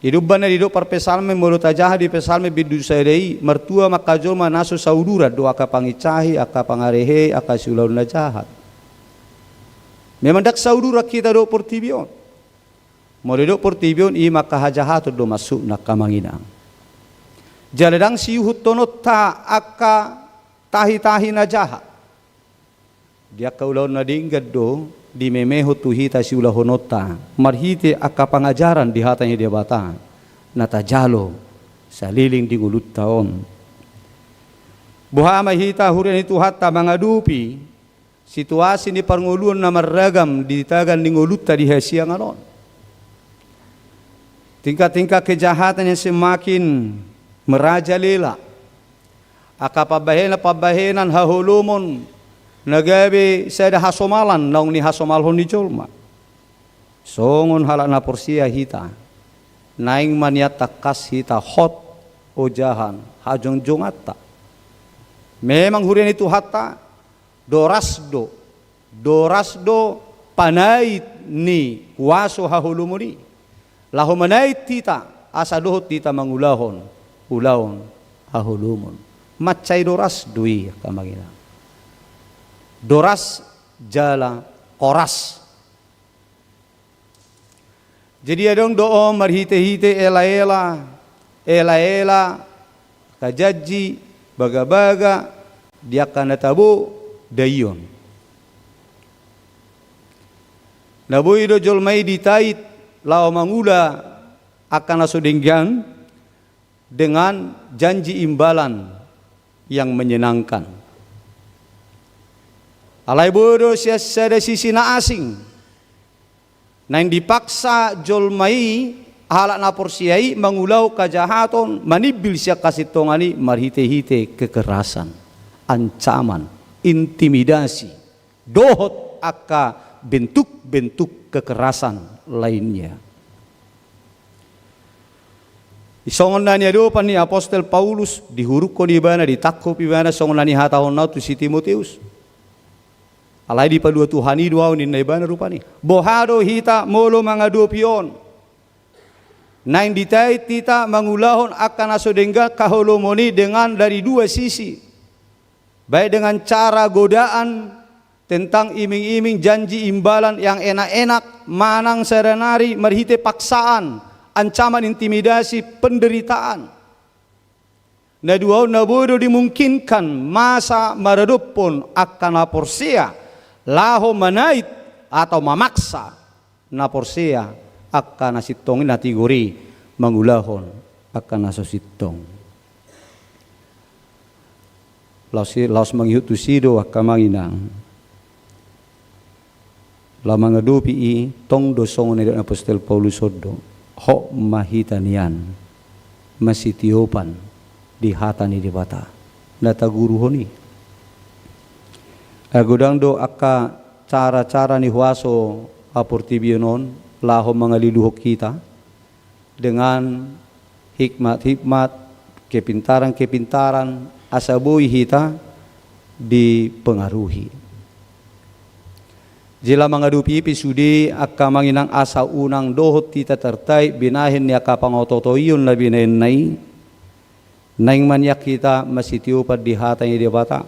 I do umbahen na didok parpsalmen, molo tajaha di Psalmen bindu sada i, martua ma angka jolma na so sauduran dohot angka panginsahi, angka pangarehei, angka siulaon na jahat. Memang ndang sauduran hita dohot portibi on. Molo didok portibi on, i ma angka hajahaton do maksudna, angka amang inang. Jala ndang siihuthononta angka tahi-tahi na jahat. Di angka ulaon na denggan do dimemehon tu hita siulahononta marhite angka pangajaran di hata ni Debata na tajalo saleleng di ngolunta on. Boha ma hita, huria ni Tuhanta, mangadopi situasi ni parngoluon na marragam di tagan ni ngolunta di hasiangan on. Tingkat-tingkat kejahatan yang semakin merajalela. Angka pambahenan-pambahenan haholomon na gabe sada hasomalan naung nihasomalhon ni jolma. Songon halak na porsea hita, naeng ma nian tangkas hita hot ojahan hajongjonganta. Memang huria ni Tuhanta, doras do, doras do panait ni huaso haholomon i. Laho manait hita, asa dohot hita mangulahon ulaon haholomon. Mansai doras do i, angka amang inang. Doras jala horas. Jadi adong do on marhite-hite ela-ela, ela-ela, angka janji, bagabaga, di angka na tabo daion. Na boi do jolma i ditait laho mangula angka na so denggan dengan janji imbalan yang menyenangkan. Alai boi do sian sada sisi na asing. Naeng dipaksa jolma i, halak na porsea i mangulahon hajahaton, manimbil sian hasintongan i marhite-hite kekerasan, ancaman, intimidasi, dohot angka bentuk-bentuk kekerasan lainnya. Songon na niadopan ni apostel Paulus, dihurukkon ibana, ditangkup ibana, songon na nihatahonna tu si Timoteus. Alai dipalua Tuhan i do ahu, ninna ibana rupani. Boha do hita molo mangadopi on? Naeng ditait hita mangulahon angka na so denggan haholomon i dengan dari dua sisi. Baik dengan cara godaan tentang iming-iming, janji imbalan yang enak-enak, manang sadanari marhite paksaan, ancaman, intimidasi, penderitaan. Na dua on na boi do dimungkinkan masa maradophon angka na porsea laho manait atau mamaksa na porsea angka na sintong i, na tigor i, mangulahon angka na so sintong. Laos i, laos mangihut tusi do, angka amang inang. Laho mangadopi i, tong do songon na nidok ni apostel Paulus on do. Hot ma hita nian masitiopan di hata ni Debata na taguruhon i. Ai godang do angka cara-cara ni huaso haportibion on laho mangaliluhon hita dengan hikmat-hikmat, kepintaran-kepintaran, asa boi hita dipengaruhi. Jala mangadopi i pe sude, angka amang inang, asa unang dohot hita tartait binahen ni angka pangototoion na binahenna i, naeng ma nian hita masitiopan di hata ni Debata.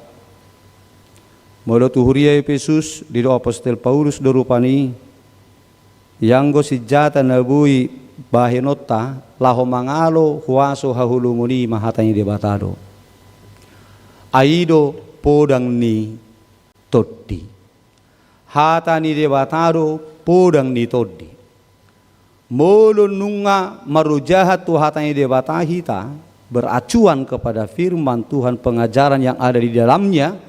Molo tu huria Epesus, didok apostel Paulus do rupani, ianggo sinjata na boi bahenonta laho mangalo huaso haholomon i ma hata ni Debata do. Ai i do podang ni tondi. Hata ni Debata do podang ni tondi. Molo nunga marojahan tu hata ni Debata hita, beracuan kepada firman Tuhan, pengajaran yang ada di dalamnya,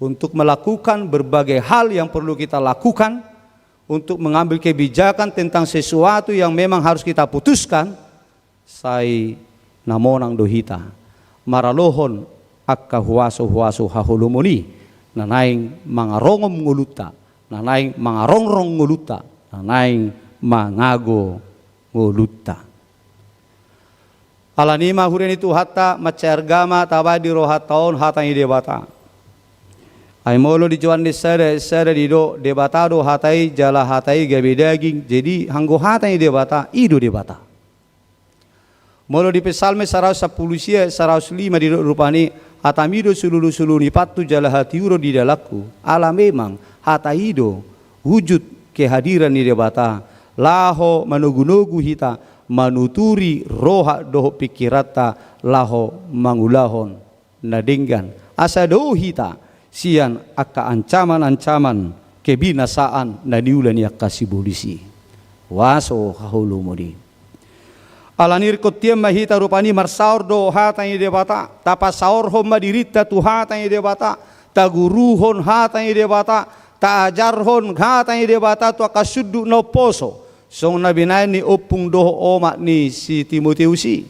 untuk melakukan berbagai hal yang perlu kita lakukan, untuk mengambil kebijakan tentang sesuatu yang memang harus kita putuskan, sai na monang do hita maralohon angka huaso-huaso haholomon i, na naeng mangarongom ngolunta, na naeng mangarongrong ngolunta, na naeng mangago ngolunta. Alani i ma, huria ni Tuhanta, mansai arga ma tabaen di rohanta on hata ni Debata. Ai molo di Johannes sada, sada didok, Debata do hata i, jala hata i gabe daging. Jadi anggo hata ni Debata, i do Debata. Molo di Psalmen saratus sampulu sia, saratus lima didok rupani, hatami do sululu-sululu ni pantu jala hatiuron di dalanku. Ala memang hata i do wujud kehadiran ni Debata, laho manogu-nogu hita, manuturi roha dohot pingkiranta, laho mangulahon na denggan, asa dao hita sian angka ancaman-ancaman kebinasaan na niula ni angka sibolis i. Huaso haholomon i. Alani i ringkot tian ma hita rupani marsaor dohot hata ni Debata, tapasaorhon ma dirinta tu hata ni Debata, taguruhon hata ni Debata, taajarhon hata ni Debata tu angka sundut na umposo, songon na binahen ni ompung dohot omak ni si Timoteus i.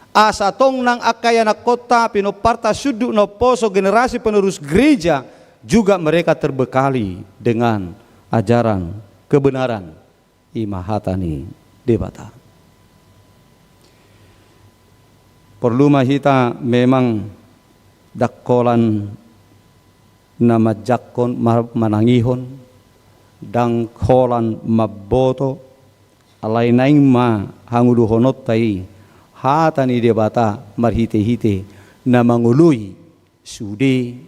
Asa tong nang angka ianakkonta, pinomparta, sundut na umposo, generasi penerus gereja, juga mereka terbekali dengan ajaran kebenaran, i ma hata ni Debata. Porlu ma hita memang dangkolan na manjangkon, ma-, manangihon, Ndang holan mamboto, alai naeng ma hangoluhononta i hata ni Debata marhitehite na mangoloi sude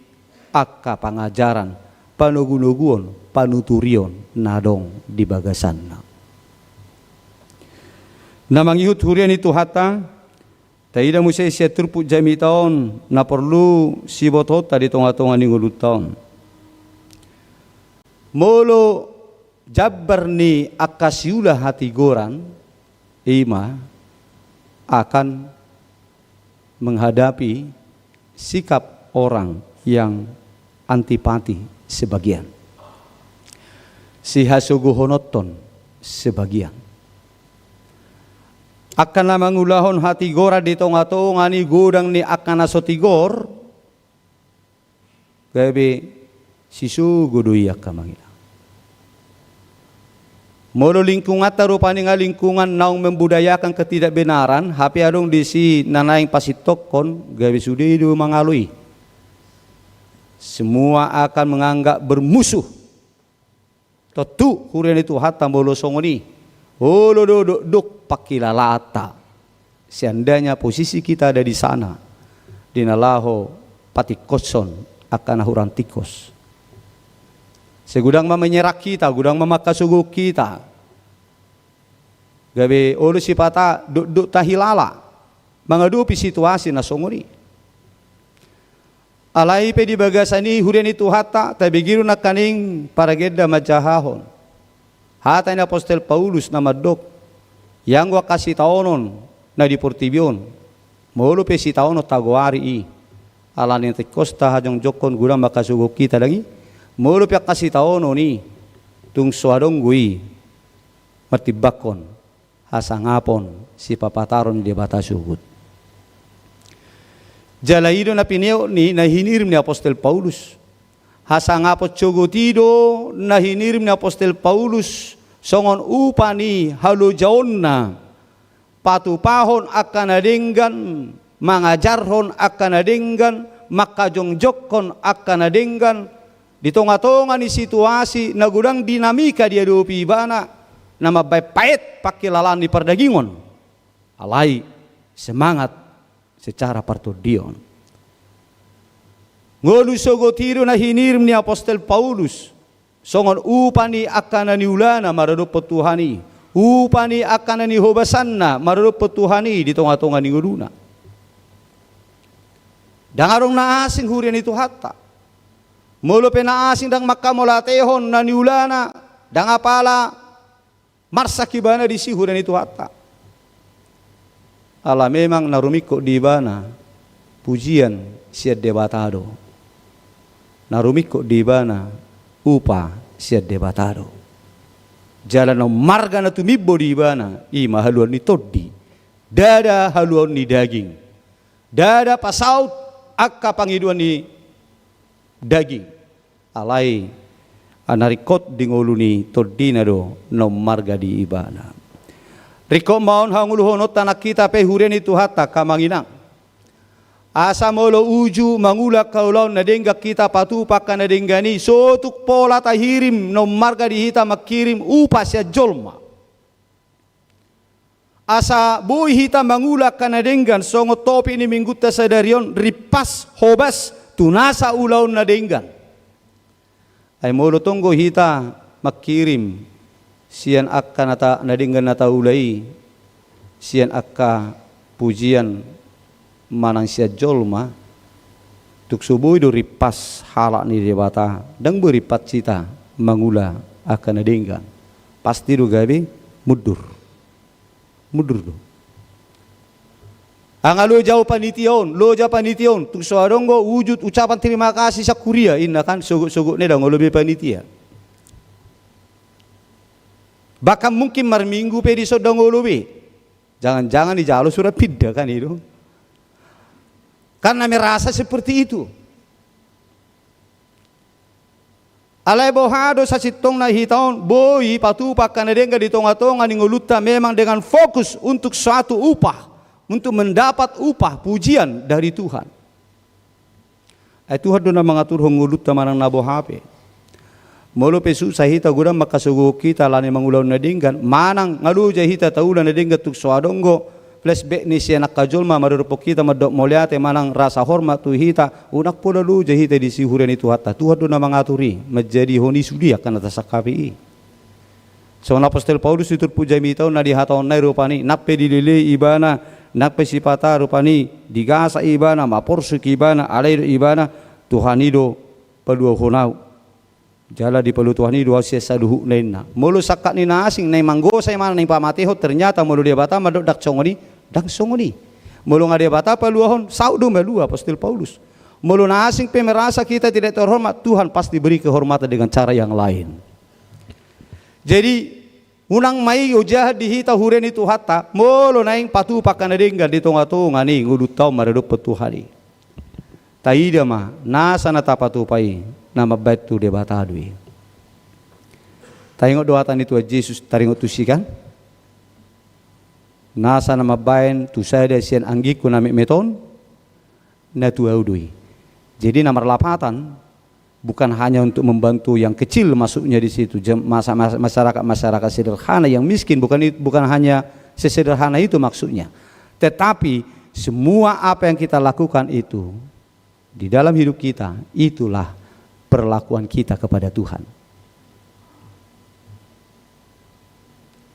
angka pangajaran, panogunoguon, panuturion na adong di bagasanna. Na mangihut huria ni Tuhanta, taida muse sian turpuk jamita on na porlu sibotoonta di tongatonga ni ngolunta on. Molo jambar ni angka siula hatigoran, i ma akan menghadapi sikap orang yang antipati sebagian, sihasogohononhon sebagian. Angka na mangulahon hatigoran di tongatonga ni godang ni angka na so tigor, gabe sisogo do i angka mangilang. Molo lingkunganta rupani nga lingkungan naung membudayakan ketidakbenaran, hape adong disi na naeng pasintongkon, gabe sude do mangalo i. Semua akan menganggap bermusuh. Tontu huria ni Tuhanta molo songon i, olo do dokdok pangkilalaanta. Seandainya posisi kita ada di sana, di na laho patingkoshon angka na hurang tingkos, sai godang ma menyerang hita, godang ma manghasogohon hita. Gabe olo sipata dokdok tahilala mangadopi situasi na songon i. Alai pe di bagasan i huria ni Tuhanta, tabege do nangkaning paragenda manjahahon hata ni apostel Paulus na mandok, ianggo angka sitaonon na di portibi on, molo pe sitaonon tagoari i, ala ni tingkosta, hajongjongkon, godang manghasogohon hita, dang i. Molo pe angka sitaonon i, tung so adong do i martimbangkon hasangapon sipapataron ni Debata sogot. Jala i do na pineot ni na hinirim ni apostel Paulus. Hasangapon sogot i do na hinirim ni apostel Paulus songon upa ni halojaonna patupahon angka na denggan, mangajarhon angka na denggan, manghajongjongkon angka na denggan, di tongatonga ni situasi na godang dinamika diadopi ibana, na mambaen paet pangkilalaan ni pardagingon, alai semangat secara partondion. Ngolu sogot i do na hinirim ni apostel Paulus songon upa ni angka na niulana maradophon Tuhan i, upa ni angka na nihobasanna maradophon Tuhan i di tongatonga ni ngoluna. Ndang adong na asing huria ni Tuhanta. Molo pe na asing ndang manghamauliatehon na niulana, ndang apala marsak ibana disi huria ni Tuhanta. Ala memang na rumingkot di ibana pujian sian Debata do. Na rumingkot di ibana upa sian Debata do. Jala na ummarga na tumimbo di ibana, i ma haluaon ni tondi, ndada haluaon ni daging. Ndada pasaut angka pangidoan ni daging. Alai na ringkot di ngolu ni tondina do na ummarga di ibana. Ringkot ma on hangoluhononta nang hita pe huria ni Tuhanta, angka amang inang. Asa molo uju mangula angka ulaon na denggan hita patupa angka na denggan i, so tung pola tahirim na ummarga di hita mangkirim upa sian jolma. Asa boi hita mangula angka na denggan songon topik ni minggunta sadari on, rimpas hobas tu nasa ulaon na denggan. Ai molo tong do hita mangkirim sian angka na ta-, na denggan na taula i, sian angka pujian manang sian jolma, tung so boi do rimpas halak ni Debata, ndang boi rimpas hita mangula angka na denggan. Pasti do gabe mundur. Mundur do. Anga loja panitia on, loja panitia on, tung so adong do wujud ucapan terima kasih sian huria, inna kan, sogot-sogot na i ndang olo be panitia. Bahkan mungkin marminggu pe dison ndang olo be. Jangan-jangan dijalo surat pindah kan itu. Karena merasa seperti itu. Alai boha do sasintongna hita on boi patupa angka na denggan di tongatonga ni ngolunta memang dengan fokus untuk suatu upah, untuk mendapat upah pujian dari Tuhan. Ai Tuhan do na mangaturhon ngolunta manang na boha pe. Molo pe susah hita godang mangkasogohon hita alani mangulahon na denggan, manang nga loja hita taula na denggan tung so adong do flashback ni sian angka jolma mandophon hita mandok mauliate manang rasa hormat tu hita, unang pola loja hita disi huria ni Tuhanta. Tuhan do na mangatur i, manjadihon i sude angka na tasangkapi i. Songon apostel Paulus di turpuk jamita on na dihatahonna i rupani, nang pe dilelei ibana, nang pe sipata rupani digasak ibana, maporsuk ibana, alai didok ibana, Tuhan i do paluahon ahu. Jala dipaluahon Tuhan i do ahu sian saluhutna, ninna. Molo sangkap ni na asing naeng manggosa ibana, naeng pamatehon, ternyata molo Debata mandok ndang songon i, ndang songon i. Molo nga Debata paluahon, saut do malua apostel Paulus. Molo na asing pe merasa kita tidak terhormat, Tuhan pasti beri kehormatan dengan cara yang lain. Jadi, unang ma i ojahan di hita huria ni Tuhanta, molo naeng patupa angka na denggan di tongatonga ni ngolunta on maradophon Tuhan i. Taida ma, nasa na tapatupa i, na mambahen tu Debata do i. Taingot do hata ni Tuhan Jesus taringot tusi kan? Nasa na mambahen tu sada sian anggingku na metmet on, na tu ahu do i. Jadi na marlapatan, bukan hanya untuk membantu yang kecil, maksudnya di situ, jam-, masa-, masa-, masyarakat-masyarakat sederhana, yang miskin, bukan it-, bukan hanya sesederhana itu maksudnya. Tetapi semua apa yang kita lakukan itu di dalam hidup kita, itulah perlakuan kita kepada Tuhan.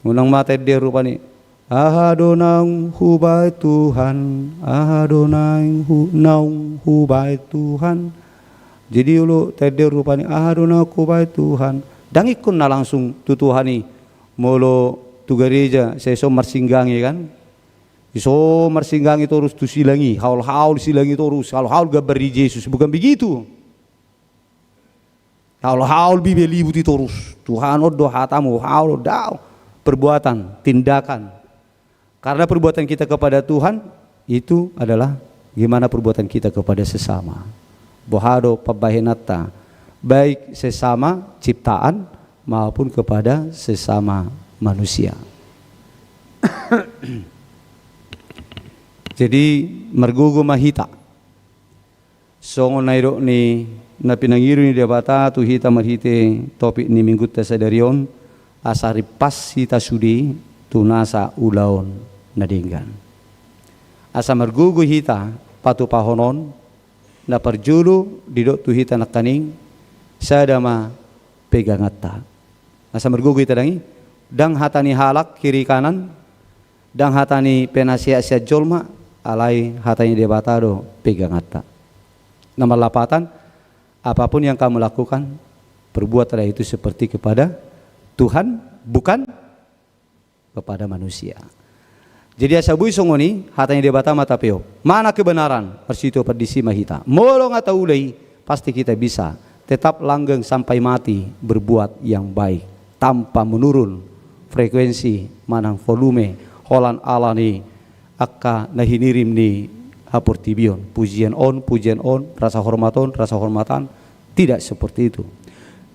Unang ma taendehon rupani, aha do naung hubahen Tuhan, aha do naung hu-, naung hubahen Tuhan. Jadi olo taendehon rupani, aha do naung hubahen Tuhan. Ndang ingkon na langsung tu Tuhan i, molo tu gareja sai so marsinggangi kan. Iso marsinggangi torus tu silang i, haol-haol silang i torus, haol-haol gambar ni Jesus. Bukan begitu. Haol-haol bibelibut i torus. Tuhan, on do hatamu, haol, daong. Perbuatan, tindakan. Karena perbuatan kita kepada Tuhan itu adalah gimana perbuatan kita kepada sesama. Boha do pambahenanta, baik sesama ciptaan maupun kepada sesama manusia. Jadi, margogo ma hita. Songon na nidok ni na pinangido ni Debata tu hita marhite topik ni minggunta sadari on, asa rimpas hita sude tu nasa ulaon na denggan. Asa margogo hita patupahon on, na parjolo didok tu hita nangkaning, sada ma peganganta. Asa margogo hita dang i, dang hata ni halak kiri kanan, dang hata ni penasehat sian jolma, alai hata ni Debata do peganganta. Na marlapatan, apapun yang kamu lakukan, perbuatlah itu seperti kepada Tuhan, bukan kepada manusia. Jadi asa boi songon i, hata ni Debata ma tapeop. Mana kebenaran, marsitupan disi ma hita. Molo nga taula i, pasti kita bisa tetap langgeng sampai mati berbuat yang baik tanpa menurun frekuensi manang volume holan ala ni angka na hinirim ni haportibion. Pujian on, pujian on, rasa hormat on, rasa hormatan. Tidak seperti itu.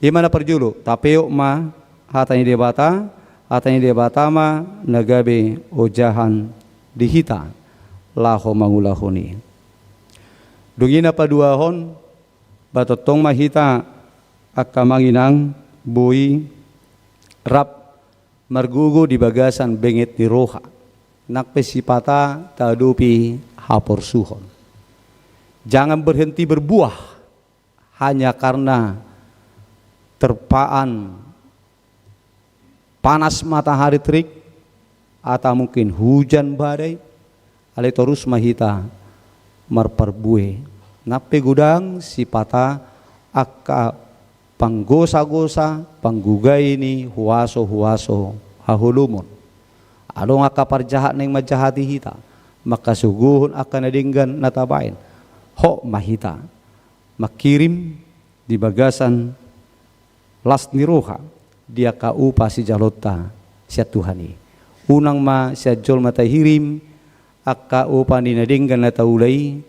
Ima na parjolo, tapeop ma hata ni Debata, hata ni Debata ma na gabe ojahan di hita laho mangulahon i. Dung i na paduahon, ba tongtong ma hita angka amang inang boi rap margogo di bagasan benget ni roha, nang pe sipata taadopi haporsuhon. Jangan berhenti berbuah hanya karena terpaan panas matahari terik, atau mungkin hujan badai, alai torus ma hita marparbue. Nang pe godang sipata angka panggosagosa, panggugai ni huasohuaso haholomon. Adong angka parjahat naeng manjahati hita, mangkasogohon angka na denggan na tabaen. Hot ma hita mangkirim di bagasan las ni roha di angka upa sijalonta sian Tuhan i. Unang ma sian jolma tahirim angka upa ni na denggan na taula i,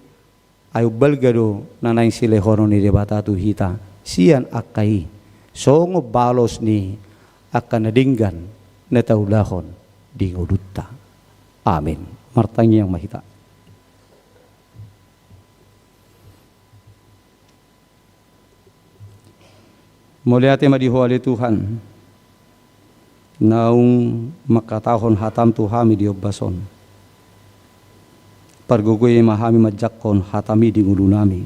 ai umbalga do na naeng silehonon ni Debata tu hita sian angka i, songon balos ni angka na denggan na taulahon di ngolunta. Amin. Martangiang ma hita. Mauliate ma di Ho ale Tuhan, naung mangkatahon hataM tu hami di ombas on. Pargogoi ma hami manjangkon hataMi di ngolunami.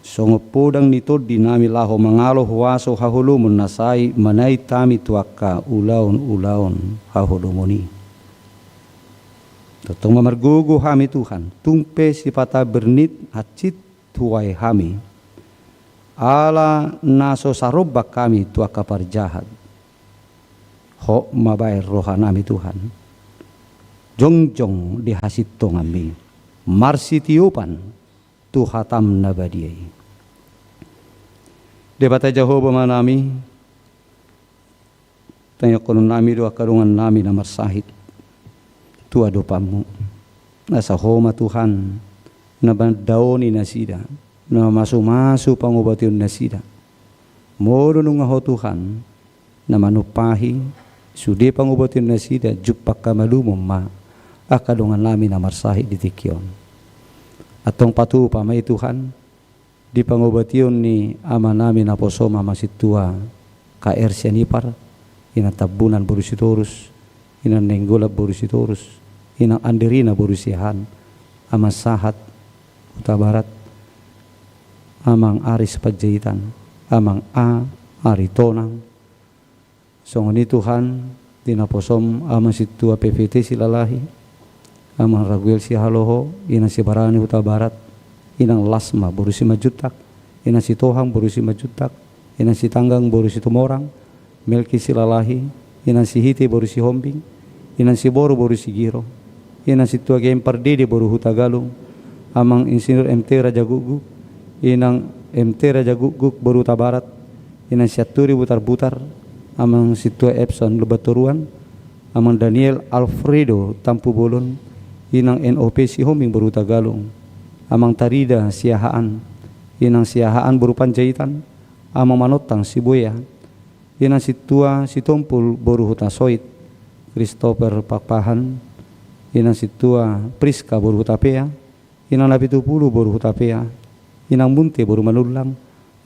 Songon podang ni tondinami laho mangalo huaso haholomon na sai manait hami tu angka ulaon-ulaon haholomon i. Tongtong ma margogo hami Tuhan, tung pe sipata bernit hansit huae hami. Ala na so sarombang hami tu angka parjahat. Hot ma baen rohanami Tuhan. Jongjong di hasintonganMi. Marsitiopan tu hataM na badia i. Debata Jahowa Amanami, tangiangkononnami do angka dongannami na marsahit tu adopanMu. Asa Ho ma Tuhan, na mandaoni nasida, na mamasumasu pangobation nasida. Molo nunga Ho Tuhan, na manumpahi, sude pangobation nasida, jumpang hamalumon ma, angka dongannami na marsahit di tingki on. Antong patupa ma i Tuhan, di pangobation ni amanami naposoM Amang Sintua K R Sianipar, Inang Tambunan boru Sitorus, Inang Nainggolan boru Sitorus, Inang Anderina boru Siahaan, Amang Sahat Hutabarat, Amang Aris Panjaitan, Amang A Aritonang, songon i Tuhan, di naposoM Amang Sintua P V T Silalahi, Amang Raguel Sihaloho, Inang Sibarani Hutabarat, Inang Lasma boru Simanjuntak, Inang Sitohang boru Simanjuntak, Inang Sitanggang boru Situmorang, Melki Silalahi, Inang Sihite boru Sihombing, Inang Siboru boru Sigiro, Inang Sintua G M Pardede boru Hutagalung, Amang Insinyur M T Rajagukguk, Inang M T Rajagukguk boru Hutabarat, Inang Sianturi Butarbutar, Amang Sintua Epson Lumbantoruan, Amang Daniel Alfredo Tampubolon, Inang N O P Sihombing boru Hutagalung, Amang Tarida Siahaan, Inang Siahaan boru Panjaitan, Amang Manontang Sibuea, Inang Sintua Sitompul boru Hutasoit, Christopher Pakpahan, Inang Sintua Priska boru Hutapea, Inang Napitupulu boru Hutapea, Inang Munte boru Manullang,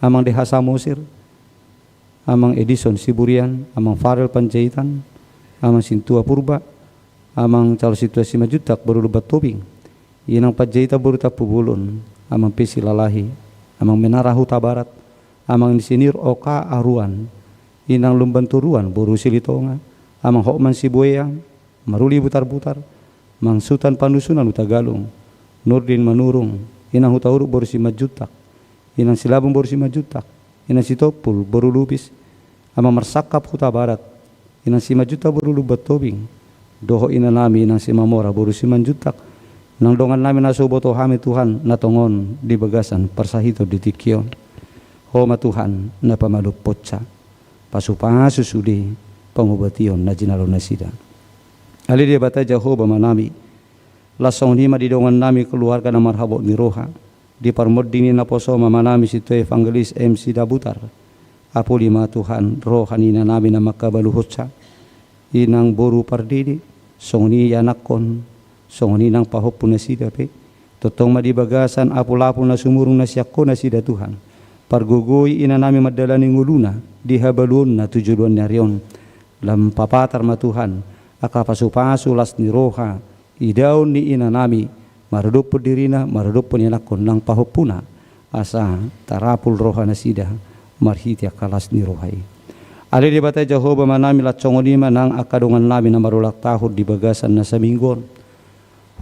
Amang D H Samosir, Amang Edison Siburian, Amang Farel Panjaitan, Amang Sintua Purba, Amang Calo Sintua Simanjuntak boru Lumbantobing, Inang Panjaitan boru Tampubolon, Amang P Silalahi, Amang Menara Hutabarat, Amang Insinyur Oka Aruan, Inang Lumbantoruan boru Silitonga, Amang Hotman Sibuea, Maruli Butarbutar, Mang Sutan Panusunan Hutagalung, Nurdin Manurung, Inang Hutauruk boru Simanjuntak, Inang Silabun boru Simanjuntak, Inang Sitompul boru Lubis, Amang Marsangkap Hutabarat, Inang Simanjuntak boru Lumbantobing, dohot inanami Inang Simamora boru Simanjuntak, nang dongannami na so huboto hami Tuhan, na tongon di bagasan parsahiton di tingki on. Ho ma Tuhan, na pamalumhonsa, pasupasu sude pangobation na jinalo nasida. Ale Debata Jahowa Amanami, laos songon i ma di dongannami keluarga na marhabot ni roha, di parmonding ni naposoM Amanami Sintua Evangelis M Sidabutar. Apuli ma Tuhan roha ni inanami na manghabaluhonsa, Inang boru Pardede, songon i anakkon, songon i nang pahompu nasida pe. Tongtong ma di bagasan apulapul na sumurung na sian Ho nasida Tuhan. Pargogoi inanami mandalani ngoluna di habaluonna tu joloan ni ari on. Lam papatar ma Tuhan angka pasupasu las ni roha, idaon ni inanami, maradophon dirina, maradophon ianakhon nang pahompuna, asa tarapul roha nasida marhite angka las ni roha i. Ale Debata Jahowa Amanami, laos songon i ma nang angka dongannami na marulang tahun di bagasan na saminggu on.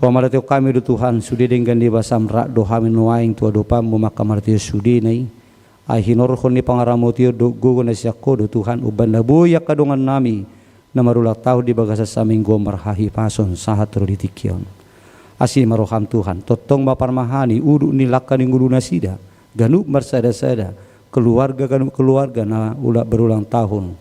Huhamaration hami do Tuhan, sude denggan ni basaM rap do hami nuaeng tu adopanMu manghamaration sudena i. Ai hinorhon ni pangaramotion dohot gogo na sian Ho do Tuhan, umbahen na boi angka dongannami na marulang tahun di bagasan saminggu on marhahipason sahat ro di tingki on. Asi ma rohaM Tuhan, tongtong ma parmahani udut ni langka ni ngolu nasida, ganup marsada-sada, keluarga ganup keluarga na ula-, berulang tahun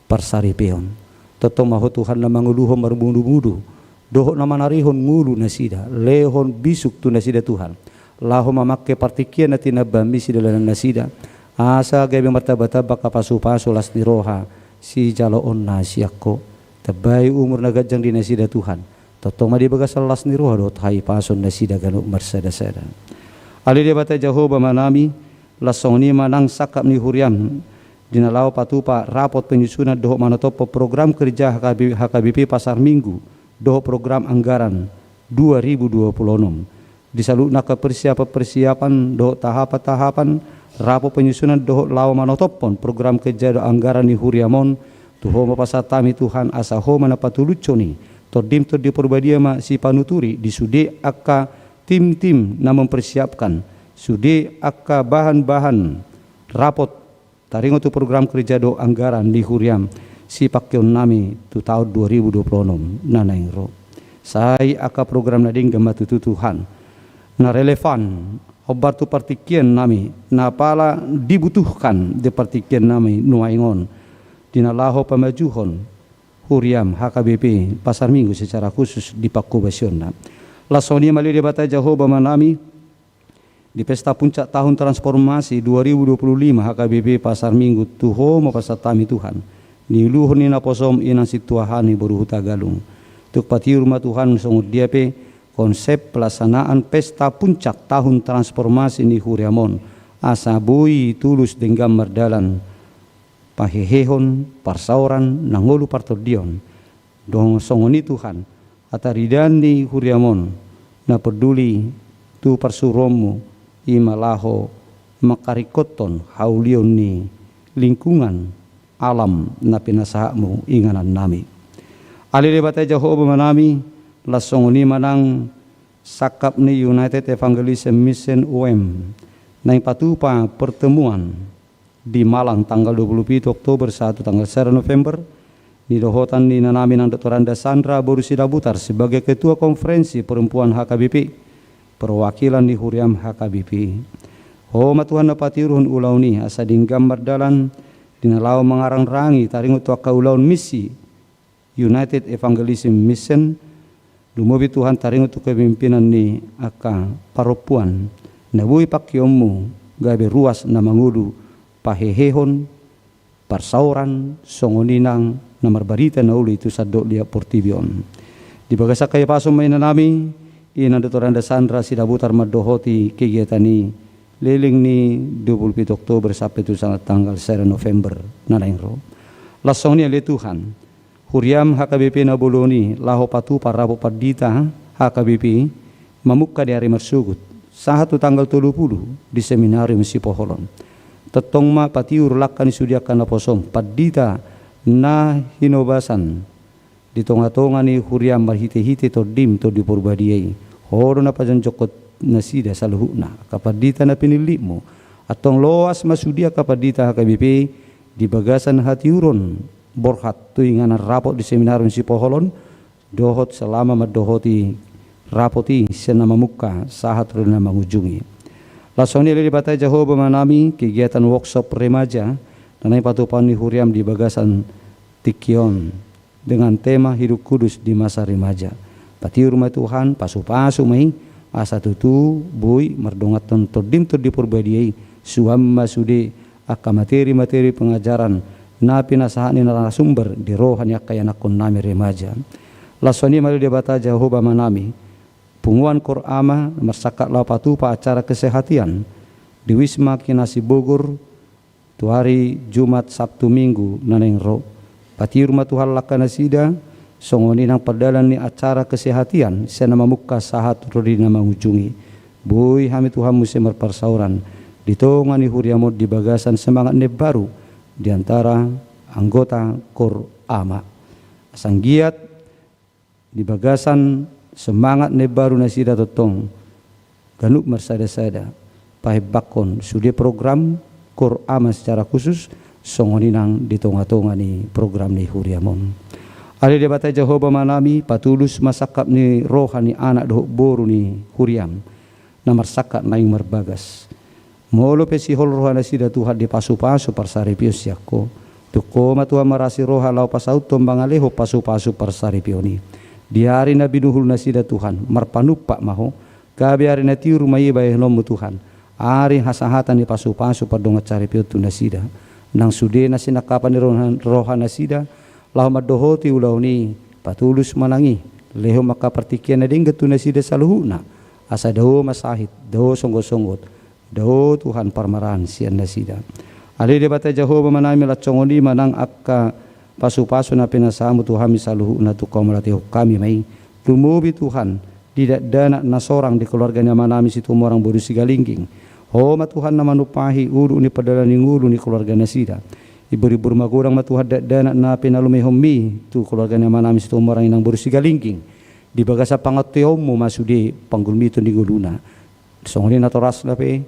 parsaripeon. Tongtong ma Ho Tuhan na manguluhon marmudu-mudu, dohot na manarihon ngolu nasida, lehon bisuk tu nasida Tuhan. Laho mamangke partingkian na tinambaMi sidalanan nasida, asa gabe martamba-tamba angka pasu-pasu las ni roha sijaloonna sian Ho. Tambai umur na ganjang di nasida Tuhan. Tongtong ma di bagasan las ni roha dohot hahipason nasida ganup marsada-sada. Ale Debata Jahowa Amanami, Laos songon i ma nang sangkap ni huriam di na laho patupa rapot penyusunan dohot manotophon program kerja H K B, H K B P Pasar Minggu dohot program anggaran dua ribu dua puluh enam. Di saluhutna angka persiapan-persiapan dohot tahapan-tahapan rapot penyusunan dohot laho manotophon program kerja dohot anggaran ni huriam on, tu Ho ma pasahat hami Tuhan, asa Ho ma na patulushon i. Tondim Tondi Porbadia ma sipanuturi di sude angka tim-tim na mempersiapkan, sude angka bahan-bahan rapot taringot tu program kerja dohot anggaran ni huriam sipangkeon nami tu taon dua ribu dua puluh enam na naeng ro. Sai angka program na denggan ma tutu Tuhan, na relevan hombar tu partingkian nami, na pala dibutuhkan di partingkian nami nuaeng on, di na laho pamajuhon huriam H K B P Pasar Minggu secara khusus di pangkobasionna. Laos songon i ma ale Debata Jahowa Amanami, di pesta puncak tahun transformasi dua ribu dua puluh lima H K B P Pasar Minggu, tu Ho ma pasahat hami Tuhan, niuluhon ni naposoM inang sintua hami boru Hutagalung. Tung patiur ma Tuhan songon dia pe konsep pelaksanaan pesta puncak tahun transformasi ni huriaM on, asa boi tulus denggan mardalan pahehehon, parsaoran, na ngolu partondion. Dung songon i Tuhan, hataridaan ni huriaM on na parduli tu parsuruonMu, i ma laho mangkaringkothon haulion ni lingkungan alam na pinasahatMu inganan nami. Ale Debata Jahowa Amanami, laos songon i ma nang sangkap ni United Evangelism Mission U M naeng patupa pertemuan di Malang tanggal dua puluh pitu Oktober sahat tu tanggal sada November, nidohotan ni inanami nang Doktoranda Sandra boru Sidabutar sebagai Ketua Konferensi Perempuan H K B P, perwakilan ni huriaM H K B P. Ho ma Tuhan na patiurhon ulaon i asa denggan mardalan di na laho mangarangrangi taringot tu angka ulaon misi United Evangelism Mission, lumobi Tuhan taringot tu kepemimpinan ni angka parompuan na boi pangkeonMu gabe ruas na mangolu pahehehon, parsaoran, songon i nang na marbarita na uli tu sandok liat portibi on. Di bagasan hahipason ma inanami, inang Doktoranda Sandra Sidabutar mandohoti kegiatan i, leleng ni dua puluh pitu Oktober sampe tu sa-, tanggal sada November na naeng ro. Laos songon i ale Tuhan, huriaM H K B P na bolon i laho patupa rapot pandita H K B P mamungka di ari marsogot sahat tu tanggal tolu pulu di Seminarium Sipoholon. Tongtong ma patiur langka ni sude angka naposoM, pandita na hinobasan di tongatonga ni huriaM marhitehite TondiM Tondi Porbadia i. Ho do na pajongjongkon nasida saluhutna, angka pandita na pinillitMu. Antong loas ma sude angka pandita H K B P di bagasan hatiuron borhat tu inganan rapot di Seminarium Sipoholon, dohot selama mandohoti rapot i sian na mamungka sahat ro di na mangujungi. Laos songon i ale Debata Jahowa Amanami, kegiatan workshop remaja na naeng patupahon ni huriaM di bagasan tingki on dengan tema Hidup Kudus di Masa Remaja. Patiur ma Tuhan, pasupasu ma i, asa tutu boi mardonganhon TondiM Tondi Porbadia i, suan ma sude angka materi-materi pengajaran na pinasahat ni narasumber di roha ni angka ianakkon nami remaja. Laos songon i ma ale Debata Jahowa Amanami, punguan Koor Ama marsangkap laho patupa acara kesehatian di Wisma Kinasi Bogor tu ari Jumat, Sabtu, Minggu na naeng ro. Patiur ma Tuhan langka nasida, songon i nang pardalan ni acara kesehatian sian na mamungka sahat ro di na mangujungi. Boi hami Tuhan muse marparsaoran di tonga ni huriaM on di bagasan semangat na imbaru di antara anggota Koor Ama. Asa anggiat di bagasan semangat na imbaru nasida tongtong ganup marsadasada pahembangkon sude program Koor Ama secara khusus, songon i nang di tongatonga ni program ni huriaM on. Ale Debata Jahowa Amanami, patulus ma sangkap ni roha ni anak dohot boru ni huriaM na marsangkap naeng marbagas. Molo pe sihol roha nasida Tuhan di pasupasu parsaripeon sian Ho, tung Ho ma Tuhan marasi roha laho pasauthon mangalehon pasupasu parsaripeon i. Di ari na binuhul nasida Tuhan, marpanumpak ma Ho, gabe ari na tiur ma i bahenonMu Tuhan, ari hasahatan ni pasupasu pardongansaripeon tu nasida. Nang sude na sinangkapan ni roha, roha nasida laho mandohoti ulaon i, patulus ma nang i, lehon ma angka partingkian na denggan tu nasida saluhutna, asa dao ma sahit, dao songgosonggot, Dao Tuhan parmaraan sian nasida. Ale Debata Jahowa, manami las songon i ma nang angka pasupasu na pinasahatmu tu hami saluhutna, tung hamu latehon hami ma i. Lumobi Tuhan di dakdanak na sorang di keluarga ni amanami Situmorang boru Sigalingging. Ho ma Tuhan na manumpahi ulu ni pardalanan ni ngolu ni keluarga nasida. Ibur-ibur magodang ma Tuhan dakdanak na pinalumehonmi tu keluarga ni amanami Situmorang inang boru Sigalingging. Di bagasan pangantusionmu ma sude panggulmiton di ngoluna. Songon i natorasna pe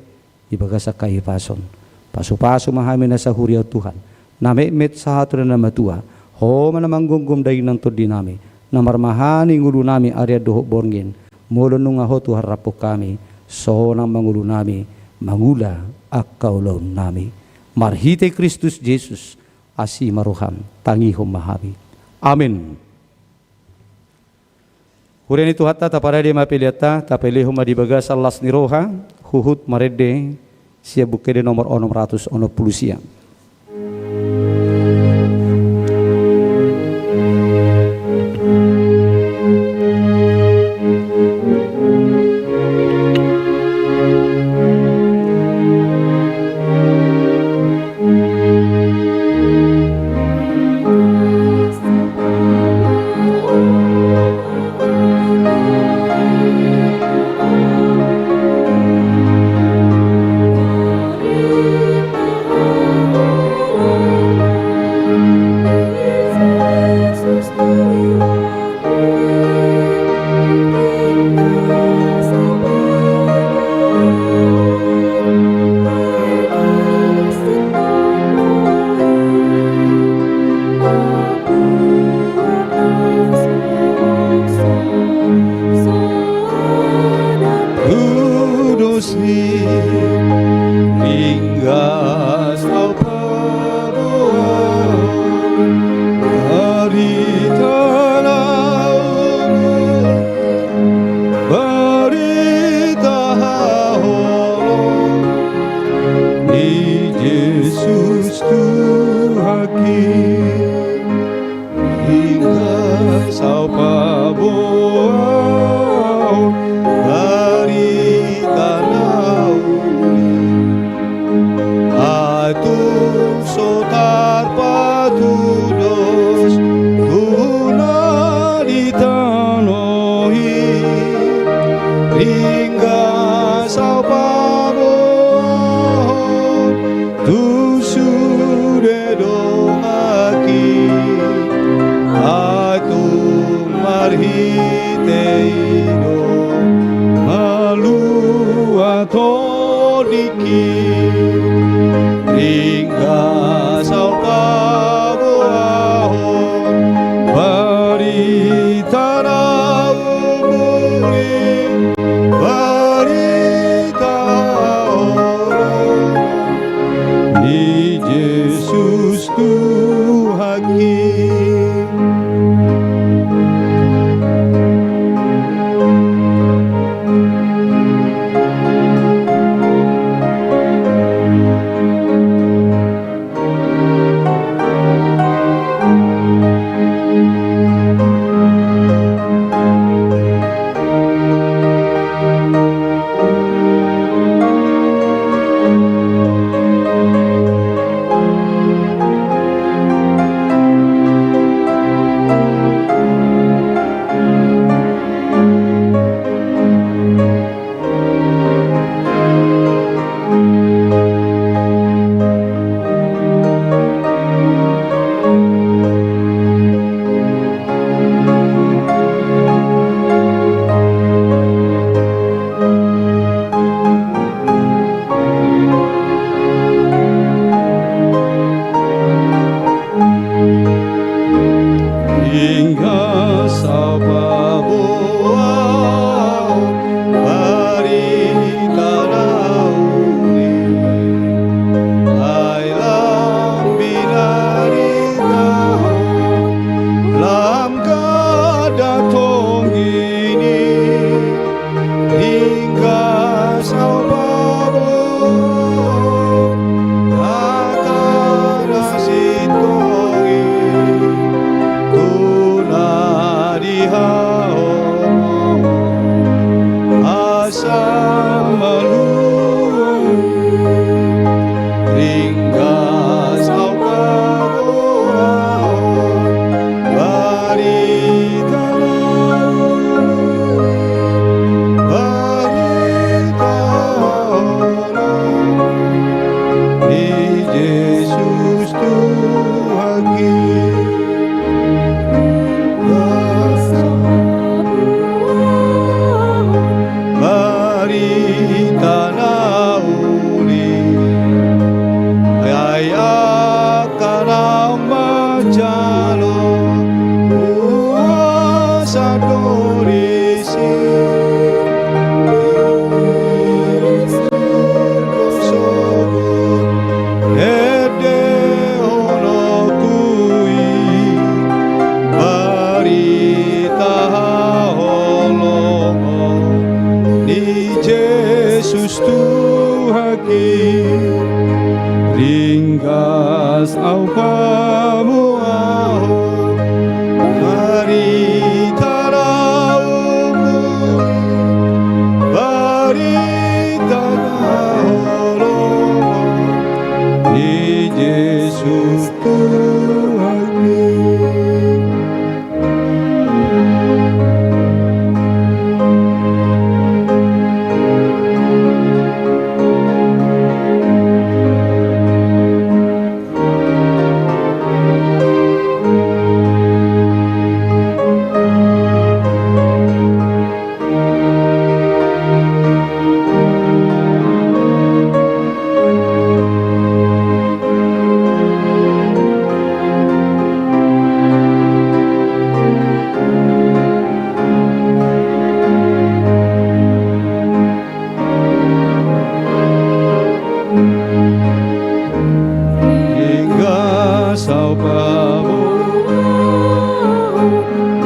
di bagasan hahipason. Pasupasu ma hami na sahuria on Tuhan, na metmet sahat tu na matua. Ho ma na manggomgom daging nang tondinami, na marmahani ngolunami arian dohot borngin. Molo nunga ho Tuhan rap dohot hami, sonang ma ngolunami mangula angka ulaonnami. Marhite Kristus Jesus, asi ma roham, tangihon ma hami. Amen. Huria ni Tuhanta, taparade ma peleanta, tapelehon ma di bagasan las ni roha, huhut marende sian Buku Ende nomor onom ratus onom pulu sia. Tudos ni ringgas au paboahon, barita na unggun, barita haholongan ni Jesus Tuhanki. Ringgas au paboahon, barita na uli, ai tung so tarpatudos tu na di tano i. Ringgas au paboahon tu sude donganki, ai tung marhite i do malua tondingki. Ringgas au paboahon, barita na uli, barita haholongan ni Jesus Tuhanki. Ringgas au paboahon, barita na uli, ai lam binaritahon, lam ganda tonggin i. Ringgas au paboahon, hata na sintong i, tu na di haholongan, asa malua Hita na uli, ai angka naung manjalo kuasa do disi. Sogot ende holongku i, barita haholongon ni Jesus Tuhanki. Ringgas ahu paboahon barita na umuli, barita na holongon ni Jesus Tuhanki. Ringgas ahu paboahon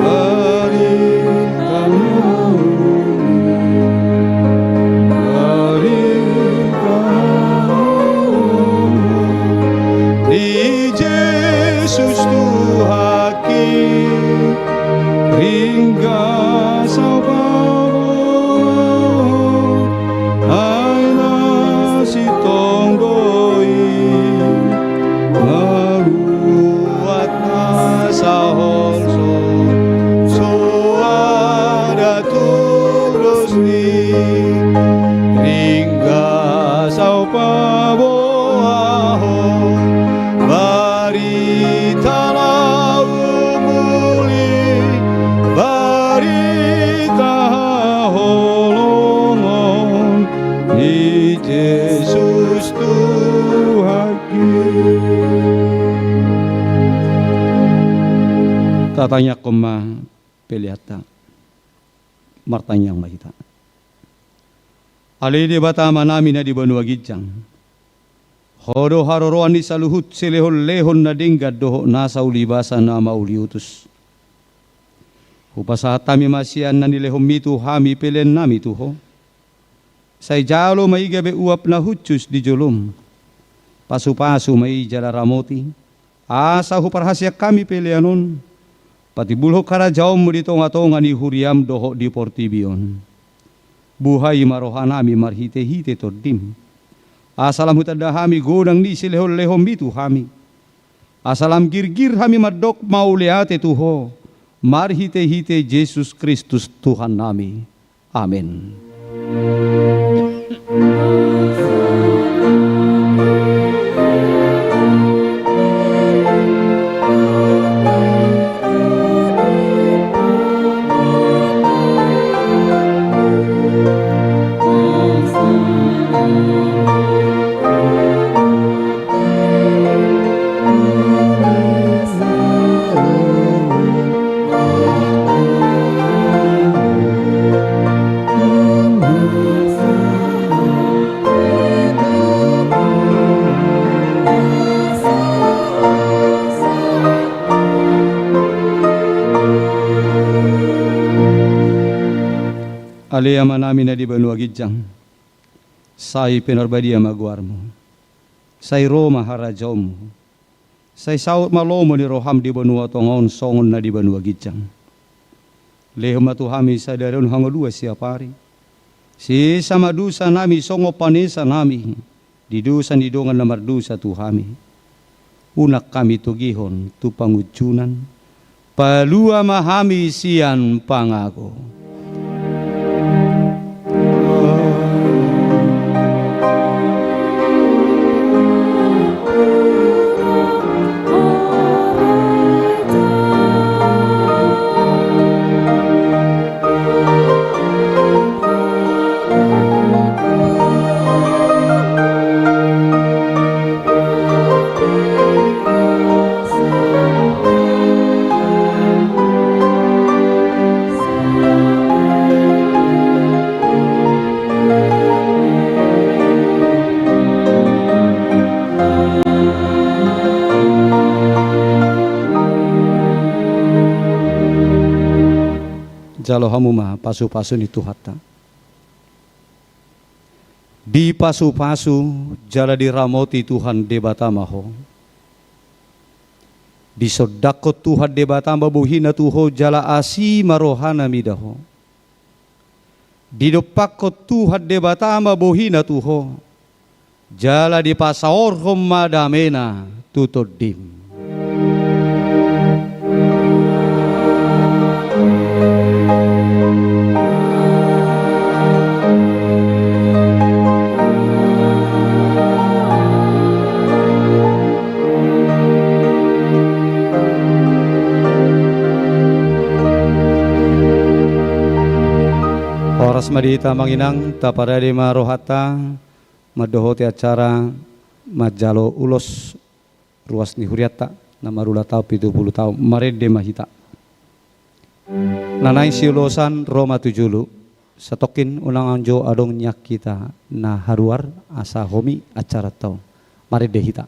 barita na uli, barita ni Jesus Tuhanki. Ringgas ahu paboahon, ai na sintong do i, maruat na saholso, so ada tudos ni. Ringgas ahu paboahon barita na umuli, barita haholongon ni Jesus Tuhanki. Tatangiangkon ma peleanta. Martangiang ma hita. Ale Debata Amanami na di banua ginjang, Ho do haroroan ni saluhut silehonlehon na denggan dohot nasa ulibasa na mauliutus. Hupasahat hami ma sian na nilehonMi tu hami peleannami tu Ho. Sai jalo ma i gabe uap na hushus di joloM. Pasupasu ma i jala ramoti, asa huparhaseang hami pelean on, patimbulhon harajaonMu di tongatonga ni huriaM dohot di portibi on. Buhai ma rohanami marhitehite TondiM, asa lam hutanda hami godang ni silehonlehonMi tu hami, asa lam girgir hami mandok mauliate tu Ho, marhitehite Jesus Kristus Tuhannami. Amen. Ale Amanami na di banua ginjang, sai pinarbadia ma goarMu. Sai ro ma harajaonMu. Sai saut ma lomo ni rohaM di banua tonga on songon na di banua ginjang. Lehon ma tu hami sadari on hangoluan siapari. Sesa ma dosanami songon panesanami di dosa ni dongan na mardosa tu hami. Unang hami togihon tu pangunjunan. Palua ma hami sian pangago. Jalo hamu ma pasupasu ni Tuhanta. Dipasupasu jala diramoti Tuhan Debata ma ho. Disondangkon Tuhan Debata ma bohina tu ho jala asi ma rohana mida ho. Didompakkon Tuhan Debata ma bohina tu ho, jala dipasaorhon ma damena tu tondim. Horas ma di hita amang inang, taparade ma rohanta mandohoti acara manjalo ulos ruas ni hurianta na marulang tahun pitu pulu taon. Marende ma hita. Na naeng siulosan ro ma tu jolo. Satongkin unang jo adong nian hita na haruar asa homi acaranta on. Marende hita.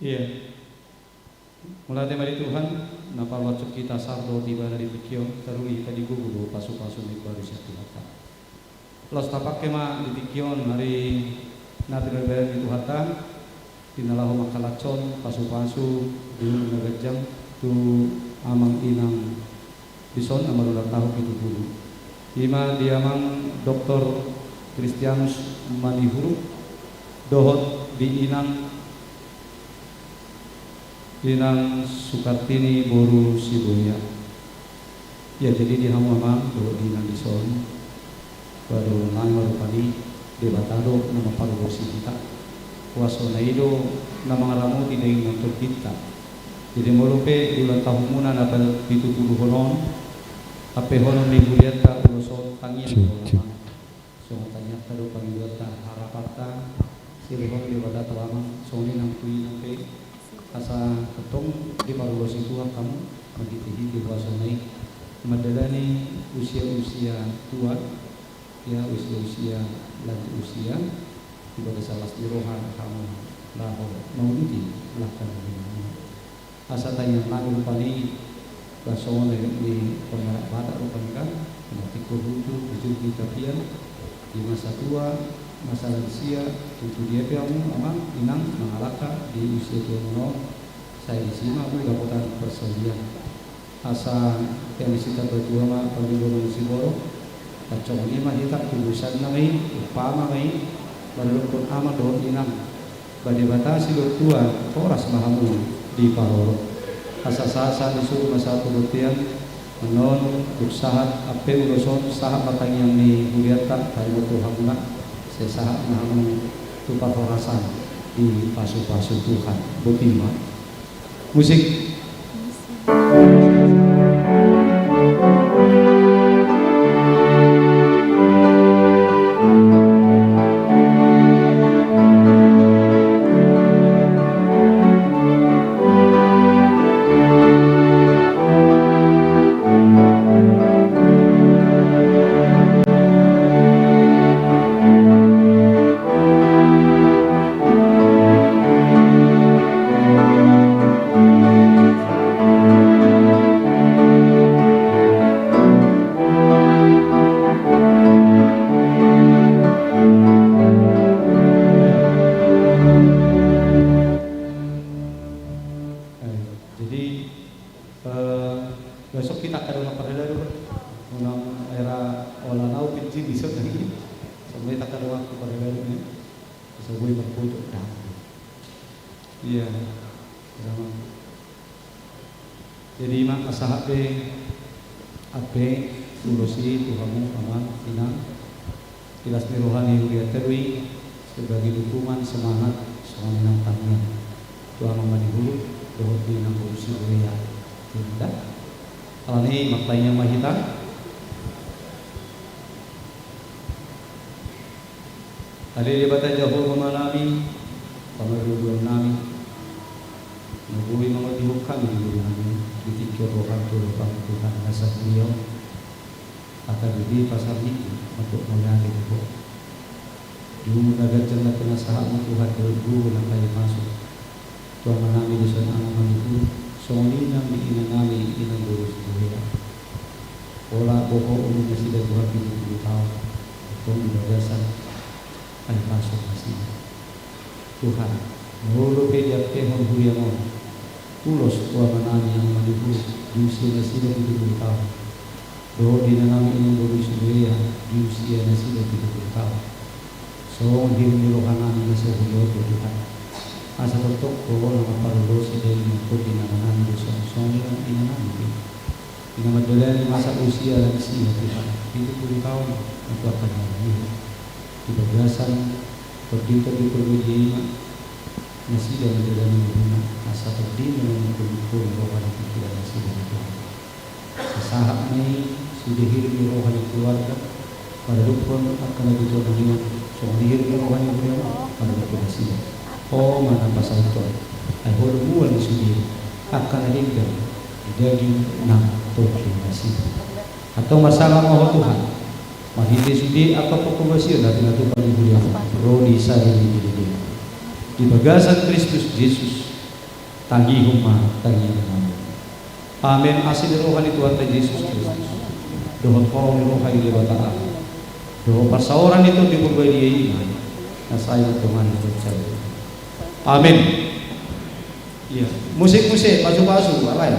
Ia. Mauliate ma di Tuhan, na paluatshon hita sar dohot ibana di tingki on, taruli hita di gogo dohot pasupasu na imbaru sian Tuhanta. Laos tapangke ma di tingki on ari na pinaribadian ni Tuhanta, di na laho mangkalashon pasupasu di umur na ganjang tu amang inang dison na marulang tahun pitu pulu. I ma di amang Doktor Kristianus Manihuruk dohot di inang, inang Sukartini boru Siboya. Ia, jadi di hamu amang dohot di inang dison, ba do nai ma rupani Debata do na mamparorot hita. Huasona i do na mangaramoti daging nang tondinta. Jadi molo pe di ulang tahunmuna na pitu pulu on, ampehonon ni hurianta ulos on tangiang do amang. Songon tangiangta do pangidoanta, harapanta, silehon Debata tu amang, songon i nang tu inang pe, asa tongtong diparorot Tuhan hamu, marhitehite huasona i, mandalani usia-usia tua, ia usia-usia lanjut usia, di bagasan las ni roha hamu laho mauduti langkah ni roha. Asa tangiang nami rupani, ba songon na nidok ni pangalaho Batak rupani kan, na tingkos lucu, ujung di tapian, di masa tua, masa lansia, tung tu dia pe hamu amang inang mangalangka di usia tuamuna on, sai disi ma hamu dapotan parsaulian. Asa hea ni sitambatua ma pangidoan ni siborok, tarsongon i ma hita, tubusanna ma i, umpama ma i, mandokkon amang dohot inang. Ba Debata silehon tua, horas ma hamu diparorot. Asa sahat-sahat ni solu ma sahat tu bontean, annon dung sahat ampe ulos on, sahat ma tangiang ni hurianta, taringot tu hamuna, sai sahat ma hamu tu parhorasan, dipasu-pasu Tuhan. Boti ma. Musik. Eh, besok kita angka dongan parhalado, unang era olanau pinjin di sana ini. Sampai kita angka dongan parhalado ini. Bisa gue berfoto dah. Iya, sama. Jadi ima, asa hape, hape, ulos i tu hamu amang inang. Di las ni roha ni hurianta do i sebagai dukungan, semangat, songon i nang tangiang tu amang manihuru dohot di inang boru si Buya. Inda. Alani i martangiang ma hita. Ale Debata Jahowa Amanami, Pangalobionnami, na boi mangondihon hami di ngolunami di tingki on roham tu roham, Tuhan, na sadia on. Angka diri pasar ni mandok mauliate tu Ho. Di umur na ganjang na pinasahatmu, Tuhan, dohot gogo na paima-paimaon tu amanami dohot amang manihuru, songon i nang di inangnami inang boru si Buya. Pola boha umur nasida, Tuhan, pitu pulu taon, tong di bagasan paima-paimaon nasida. Tuhan, molo pe diampehon huriam on ulos tu amanami amang manihuru di usia nasida pitu pulu taon, dohot di inangnami inang boru si Buya di usia nasida pitu pulu taon, songon hirim ni rohanami na so huboto, Tuhan, asa tongtong Ho na mamparlolosi daging dohot tondi ni amanami dohot songon i nang inangnami pe, di na mandalani masa usia lansia, Tuhan, pitu pulu taon na tua panjang i, di bagasan tondi-tondi Porbadia i ma nasida mandalani ngoluna, asa tondi na mamungkun-ungkun roha ni pikiran nasida, Tuhan. Sahat ma i sude hirim ni roha ni keluarga, padadophon angka na di tonga ni on, songon i hirim ni roha ni huriam on, padadophon nasida. Ho ma na pasahathon, ai Ho do mual ni sude angka na denggan di daging nang tondi nasida. Antong marsangap ma Ho, Tuhan, marhite sude angka panghobasion na pinatupa ni huriam on ro di sari ni diri. Di bagasan Kristus Jesus, tangihon ma tangiangnami. Amen. Asi ni roha ni Tuhanta Jesus Kristus, dohot holong ni roha ni Debata Ama, dohot parsaoran ni Tondi Porbadia i ma na sai mandongani hita saluhutna. Amen. Iya, musik-musik, pasu-pasu, alai.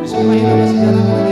Bisa ma hita masijalangan.